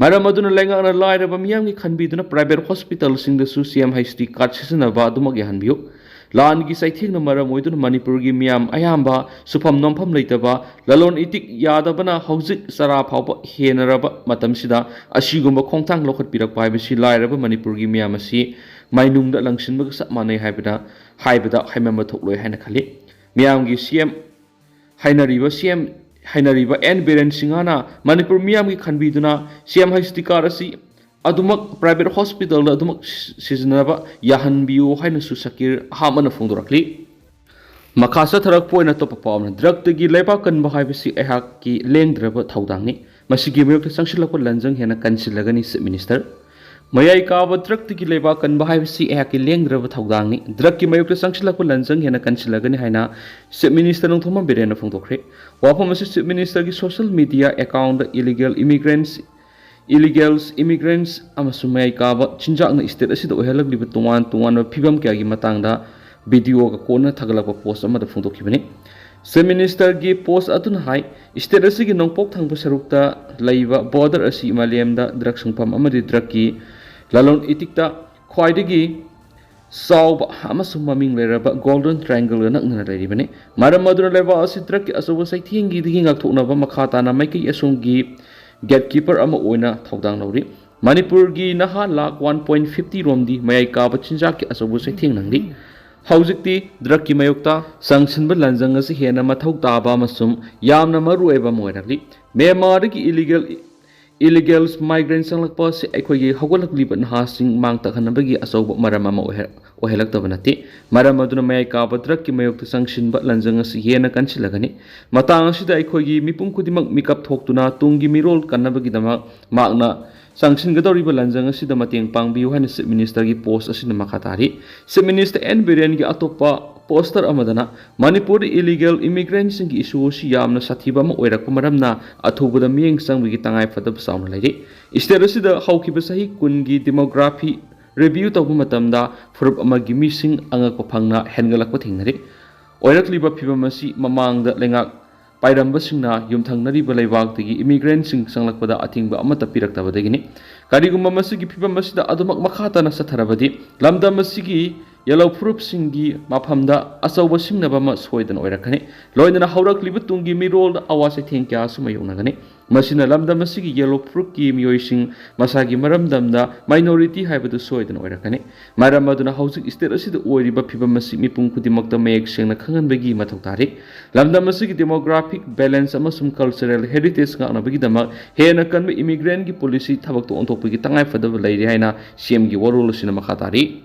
ꯃꯔꯝ ꯑꯗꯨꯅ ꯂꯩꯉꯥꯛꯅ ꯂꯥꯏꯔꯕ ꯃꯤꯌꯥꯝꯒꯤ ꯈꯟꯕꯤꯗꯨꯅ ꯄ꯭ꯔꯥꯏꯚꯦꯠ ꯍꯣꯁꯄꯤꯇꯥꯜꯁꯤꯡꯗꯁꯨ ꯁꯤ ꯑꯦꯝ ꯍꯩꯆ ꯗꯤ ꯀꯥꯔꯗ ꯁꯤꯖꯤꯟꯅꯕ ꯑꯗꯨꯃꯛ ꯌꯥꯍꯟꯕꯤꯌꯨ꯫ ꯂꯥꯟꯒꯤ ꯆꯩꯊꯦꯡꯅ ꯃꯔꯝ ꯑꯣꯏꯗꯨꯅ ꯃꯅꯤꯄꯨꯔꯒꯤ ꯃꯤꯌꯥꯝ ꯑꯌꯥꯝꯕ ꯁꯨꯐꯝ ꯅꯣꯝꯐꯝ ꯂꯩꯇꯕ, ꯂꯂꯣꯟ ꯏꯇꯤꯛ ꯌꯥꯗꯕꯅ ꯍꯧꯖꯤꯛ ꯆꯔꯥ ꯐꯥꯎꯕ ꯍꯦꯟꯅꯔꯕ ꯃꯇꯝꯁꯤꯗ ꯑꯁꯤꯒꯨꯝꯕ ꯈꯣꯡꯊꯥꯡ ꯂꯧꯈꯠꯄꯤꯔꯛꯄ ꯍꯥꯏꯕꯁꯤ ꯂꯥꯏꯔꯕ ꯃꯅꯤꯄꯨꯔꯒꯤ ꯃꯤꯌꯥꯝ ꯑꯁꯤ ꯃꯩꯅꯨꯡꯗ ꯂꯪꯁꯤꯟꯕꯒ ꯆꯞ ꯃꯥꯟꯅꯩ ꯍꯥꯏꯕꯗ, ꯍꯥꯏꯕꯗ ꯍꯥꯏꯃꯟꯕ ꯊꯣꯛꯂꯣꯏ ꯍꯥꯏꯅ ꯈꯜꯂꯤ꯫ ꯃꯤꯌꯥꯝꯒꯤ ꯁꯤ ꯑꯦꯝ ꯍꯥꯏꯅꯔꯤꯕ ꯁꯤ ꯑꯦꯝ ꯍꯥꯏꯅꯔꯤꯕ ꯑꯦꯟ ꯕꯤꯔꯦꯟ ꯁꯤꯡꯍꯅ ꯃꯅꯤꯄꯨꯔ ꯃꯤꯌꯥꯝꯒꯤ ꯈꯟꯕꯤꯗꯨꯅ ꯁꯤ ꯑꯦꯝ ꯍꯩꯆ ꯗꯤ ꯀꯥꯔꯗ ꯑꯁꯤ ꯑꯗꯨꯃꯛ ꯄ꯭ꯔꯥꯏꯚꯦꯠ ꯍꯣꯁꯄꯤꯇꯥꯜꯗ ꯑꯗꯨꯃꯛ ꯁꯤ-, ꯁꯤꯖꯤꯟꯅꯕ ꯌꯥꯍꯟꯕꯤꯌꯨ ꯍꯥꯏꯅꯁꯨ ꯁꯀꯤꯔ ꯑꯍꯥꯟꯕꯅ ꯐꯣꯡꯗꯣꯔꯛꯂꯤ꯫ ꯃꯈꯥ ꯆꯠꯊꯔꯛꯄ ꯑꯣꯏꯅ ꯑꯇꯣꯞꯄ ꯄꯥꯎ ꯑꯃꯅ, ꯗ꯭ꯔꯒꯇꯒꯤ ꯂꯩꯕꯥꯛ ꯀꯟꯕ ꯍꯥꯏꯕꯁꯤ ꯑꯩꯍꯥꯛꯀꯤ ꯂꯦꯡꯗ꯭ꯔꯕ ꯊꯧꯗꯥꯡꯅꯤ꯫ ꯃꯁꯤꯒꯤ ꯃꯥꯌꯣꯛꯇ ꯆꯪꯁꯤꯜꯂꯛꯄ ꯂꯟꯖꯪ ꯍꯦꯟꯅ ꯀꯟꯁꯤꯜꯂꯒꯅꯤ, ꯆꯤꯞ ꯃꯤꯅꯤꯁꯇꯔ꯫ ꯃꯌꯥꯏ ꯀꯥꯕ ꯗ꯭ꯔꯒꯇꯒꯤ ꯂꯩꯕꯥꯛ ꯀꯟꯕ ꯍꯥꯏꯕꯁꯤ ꯑꯩꯍꯥꯛꯀꯤ ꯂꯦꯡꯗ꯭ꯔꯕ ꯊꯧꯗꯥꯡꯅꯤ꯫ ꯗ꯭ꯔꯒꯀꯤ ꯃꯥꯌꯣꯛꯇ ꯆꯪꯁꯤꯜꯂꯛꯄ ꯂꯟꯖꯪ ꯍꯦꯟꯅ ꯀꯟꯁꯤꯜꯂꯒꯅꯤ ꯍꯥꯏꯅ ꯆꯤꯞ ꯃꯤꯅꯤꯁꯇꯔ ꯅꯣꯡꯊꯣꯝꯕꯝ ꯕꯤꯔꯦꯟꯅ ꯐꯣꯡꯗꯣꯛꯈ꯭ꯔꯦ꯫ ꯋꯥꯐꯝ ꯑꯁꯤ ꯆꯤꯞ ꯃꯤꯅꯤꯁꯇꯔꯒꯤ ꯁꯣꯁꯤꯌꯦꯜ ꯃꯤꯗꯤꯌꯥ ꯑꯦꯀꯥꯎꯟꯗ ꯏꯂꯤꯒꯦꯜ ꯏꯃꯤꯒ꯭ꯔꯦꯟꯁ, ꯏꯂꯤꯒꯦꯜꯁ, ꯏꯃꯤꯒ꯭ꯔꯦꯟꯁ ꯑꯃꯁꯨꯡ ꯃꯌꯥꯏ ꯀꯥꯕ ꯆꯤꯟꯖꯥꯛꯅ ꯁ꯭ꯇꯦꯠ ꯑꯁꯤꯗ ꯑꯣꯏꯍꯜꯂꯛꯂꯤꯕ ꯇꯣꯉꯥꯟ ꯇꯣꯉꯥꯟꯕ ꯐꯤꯕꯝ ꯀꯌꯥꯒꯤ ꯃꯇꯥꯡꯗ ꯚꯤꯗꯤꯑꯣꯒ ꯀꯣꯟꯅ ꯊꯥꯒꯠꯂꯛꯄ ꯄꯣꯁ ꯑꯃꯗ ꯐꯣꯡꯗꯣꯛꯈꯤꯕꯅꯤ꯫ ꯆꯤꯞ ꯃꯤꯅꯤꯁꯇꯔꯒꯤ ꯄꯣꯁ ꯑꯗꯨꯅ ꯍꯥꯏ, ꯁ꯭ꯇꯦꯠ ꯑꯁꯤꯒꯤ ꯅꯣꯡꯄꯣꯛ ꯊꯪꯕ ꯁꯔꯨꯛꯇ ꯂꯩꯕ ꯕꯣꯔꯗꯔ ꯑꯁꯤ ꯃꯥꯂꯦꯝꯗ ꯗ꯭ꯔꯒ ꯁꯨꯡꯐꯝ ꯑꯃꯗꯤ ꯗ꯭ꯔꯒꯀꯤ ꯂꯂꯣꯟ ꯏꯇꯤꯛꯇ ꯈ꯭ꯋꯥꯏꯗꯒꯤ ꯆꯥꯎꯕ ꯑꯃꯁꯨꯡ ꯃꯃꯤꯡ ꯂꯩꯔꯕ ꯒꯣꯜꯗꯟ ꯇ꯭ꯔꯥꯏꯡꯒꯜꯒ ꯅꯛꯅꯅ ꯂꯩꯔꯤꯕꯅꯤ꯫ ꯃꯔꯝ ꯑꯗꯨꯅ ꯂꯩꯕꯥꯛ ꯑꯁꯤ ꯗ꯭ꯔꯒꯀꯤ ꯑꯆꯧꯕ ꯆꯩꯊꯦꯡꯒꯤꯗꯒꯤ ꯉꯥꯛꯊꯣꯛꯅꯕ ꯃꯈꯥ ꯇꯥꯅ ꯃꯥꯏꯀꯩ ꯑꯁꯣꯝꯒꯤ ꯒꯦꯠꯀꯤꯄꯔ ꯑꯃ ꯑꯣꯏꯅ ꯊꯧꯗꯥꯡ ꯂꯧꯔꯤ꯫ ꯃꯅꯤꯄꯨꯔꯒꯤ ꯅꯍꯥ ꯂꯥꯈ ꯋꯥꯟ ꯄꯣꯏꯟ ꯐꯤꯐꯇꯤ ꯔꯣꯝꯗꯤ ꯃꯌꯥꯏ ꯀꯥꯕ ꯆꯤꯟꯖꯥꯛꯀꯤ ꯑꯆꯧꯕ ꯆꯩꯊꯦꯡ ꯅꯪꯂꯤ꯫ ꯍꯧꯖꯤꯛꯇꯤ ꯗ꯭ꯔꯒꯀꯤ ꯃꯥꯌꯣꯛꯇ ꯆꯪꯁꯤꯟꯕ ꯂꯟꯖꯪ ꯑꯁꯤ ꯍꯦꯟꯅ ꯃꯊꯧ ꯇꯥꯕ ꯑꯃꯁꯨꯡ ꯌꯥꯝꯅ ꯃꯔꯨꯑꯣꯏꯕ ꯑꯃ ꯑꯣꯏꯔꯛꯂꯤ꯫ ꯃ꯭ꯌꯥꯟꯃꯥꯔꯗꯒꯤ ꯏꯂꯤꯒꯦꯜ ꯏꯂꯤꯒꯦꯜꯁ ꯃꯥꯏꯒ꯭ꯔꯦꯟ ꯆꯪꯂꯛꯄ ꯑꯁꯤ ꯑꯩꯈꯣꯏꯒꯤ ꯍꯧꯒꯠꯂꯛꯂꯤꯕ ꯅꯍꯥꯁꯤꯡ ꯃꯥꯡ ꯇꯥꯛꯍꯟꯅꯕꯒꯤ ꯑꯆꯧꯕ ꯃꯔꯝ ꯑꯃ ꯑꯣꯏꯍ-, ꯑꯣꯏꯍꯜꯂꯛꯇꯕ ꯅꯠꯇꯦ꯫ ꯃꯔꯝ ꯑꯗꯨꯅ ꯃꯌꯥꯏ ꯀꯥꯕ ꯗ꯭ꯔꯒꯀꯤ ꯃꯥꯌꯣꯛꯇ ꯆꯪꯁꯤꯟꯕ ꯂꯟꯖꯪ ꯑꯁꯤ ꯍꯦꯟꯅ ꯀꯟꯁꯤꯜꯂꯒꯅꯤ꯫ ꯃꯇꯥꯡ ꯑꯁꯤꯗ ꯑꯩꯈꯣꯏꯒꯤ ꯃꯤꯄꯨꯝ ꯈꯨꯗꯤꯡꯃꯛ ꯃꯤꯀꯞ ꯊꯣꯛꯇꯨꯅ ꯇꯨꯡꯒꯤ ꯃꯤꯔꯣꯜ ꯀꯟꯅꯕꯒꯤꯗꯃꯛ ꯃꯍꯥꯛꯅ ꯆꯪꯁꯤꯟꯒꯗꯧꯔꯤꯕ ꯂꯟꯖꯪ ꯑꯁꯤꯗ ꯃꯇꯦꯡ ꯄꯥꯡꯕꯤꯌꯨ ꯍꯥꯏꯅ ꯆꯤꯞ ꯃꯤꯅꯤꯁꯇꯔꯒꯤ ꯄꯣꯁ ꯑꯁꯤꯅ ꯃꯈꯥ ꯇꯥꯔꯤ꯫ ꯆꯤꯞ ꯃꯤꯅꯤꯁꯇꯔ ꯑꯦꯟ ꯕꯤꯔꯦꯟꯒꯤ ꯑꯇꯣꯞꯄ ꯄꯣꯁꯇꯔ ꯑꯃꯗꯅ ꯃꯅꯤꯄꯨꯔꯗ ꯏꯂꯤꯒꯦꯜ ꯏꯃꯤꯒ꯭ꯔꯦꯟꯁꯤꯡꯒꯤ ꯏꯁꯨ ꯑꯁꯤ ꯌꯥꯝꯅ ꯁꯥꯊꯤꯕ ꯑꯃ ꯑꯣꯏꯔꯛꯄ ꯃꯔꯝꯅ ꯑꯊꯨꯕꯗ ꯃꯤꯠꯌꯦꯡ ꯆꯪꯕꯒꯤ ꯇꯉꯥꯏꯐꯗꯕ ꯆꯥꯎꯅ ꯂꯩꯔꯤ꯫ ꯁ꯭ꯇꯦꯠ ꯑꯁꯤꯗ ꯍꯧꯈꯤꯕ ꯆꯍꯤ ꯀꯨꯟꯒꯤ ꯗꯤꯃꯣꯒ꯭ꯔꯥꯐꯤ ꯔꯤꯚꯤꯌꯨ ꯇꯧꯕ ꯃꯇꯝꯗ ꯐꯨꯔꯨꯞ ꯑꯃꯒꯤ ꯃꯤꯁꯤꯡ ꯑꯉꯛꯄ ꯐꯪꯅ ꯍꯦꯟꯒꯠꯂꯛꯄ ꯊꯦꯡꯅꯔꯤ꯫ ꯑꯣꯏꯔꯛꯂꯤꯕ ꯐꯤꯕꯝ ꯑꯁꯤ ꯃꯃꯥꯡꯗ ꯂꯩꯉꯥꯛ ꯄꯥꯏꯔꯝꯕꯁꯤꯡꯅ ꯌꯨꯝꯊꯪꯅꯔꯤꯕ ꯂꯩꯕꯥꯛꯇꯒꯤ ꯏꯃꯤꯒ꯭ꯔꯦꯟꯁꯤꯡ ꯆꯪꯂꯛꯄꯗ ꯑꯊꯤꯡꯕ ꯑꯃꯠꯇ ꯄꯤꯔꯛꯇꯕꯗꯒꯤꯅꯤ꯫ ꯀꯔꯤꯒꯨꯝꯕ ꯃꯁꯤꯒꯤ ꯐꯤꯕꯝ ꯑꯁꯤꯗ ꯑꯗꯨꯃꯛ ꯃꯈꯥ ꯇꯥꯅ ꯆꯠꯊꯔꯕꯗꯤ, ꯂꯝꯗꯝ ꯑꯁꯤꯒꯤ ꯌꯦꯜꯂꯣ ꯐꯨꯔꯨꯞꯁꯤꯡꯒꯤ ꯃꯐꯝꯗ ꯑꯆꯧꯕ ꯁꯤꯡꯅꯕ ꯑꯃ ꯁꯣꯏꯗꯅ ꯑꯣꯏꯔꯛꯀꯅꯤ꯫ ꯂꯣꯏꯅꯅ ꯍꯧꯔꯛꯂꯤꯕ ꯇꯨꯡꯒꯤ ꯃꯤꯔꯣꯜꯗ ꯑꯋꯥ ꯆꯩꯊꯦꯡ ꯀꯌꯥꯁꯨ ꯃꯥꯌꯣꯛꯅꯒꯅꯤ꯫ ꯃꯁꯤꯅ ꯂꯝꯗꯝ ꯑꯁꯤꯒꯤ ꯌꯦꯜꯂꯣ ꯐꯨꯔꯨꯞꯀꯤ ꯃꯤꯑꯣꯏꯁꯤꯡ ꯃꯁꯥꯒꯤ ꯃꯔꯝꯗꯝꯗ minority ꯍꯥꯏꯕꯗꯨ ꯁꯣꯏꯗꯅ ꯑꯣꯏꯔꯛꯀꯅꯤ꯫ ꯃꯔꯝ ꯑꯗꯨꯅ ꯍꯧꯖꯤꯛ state ꯑꯁꯤꯗ ꯑꯣꯏꯔꯤꯕ ꯐꯤꯕꯝ ꯑꯁꯤ ꯃꯤꯄꯨꯝ ꯈꯨꯗꯤꯡꯃꯛꯇ ꯃꯌꯦꯛ ꯁꯦꯡꯅ ꯈꯪꯍꯟꯕꯒꯤ ꯃꯊꯧ ꯇꯥꯔꯤ꯫ ꯂꯝꯗꯝ ꯑꯁꯤꯒꯤ demographic balance ꯑꯃꯁꯨꯡ cultural heritage ꯉꯥꯛꯅꯕꯒꯤꯗꯃꯛ ꯍꯦꯟꯅ ꯀꯟꯕ immigrantꯀꯤ policy ꯊꯕꯛꯇ ꯑꯣꯟꯊꯣꯛꯄꯒꯤ ꯇꯉꯥꯏꯐꯗꯕ ꯂꯩꯔꯤ ꯍꯥꯏꯅ CMꯒꯤ ꯋꯥꯔꯣꯜ ꯑꯁꯤꯅ ꯃꯈꯥ ꯇꯥꯔꯤ꯫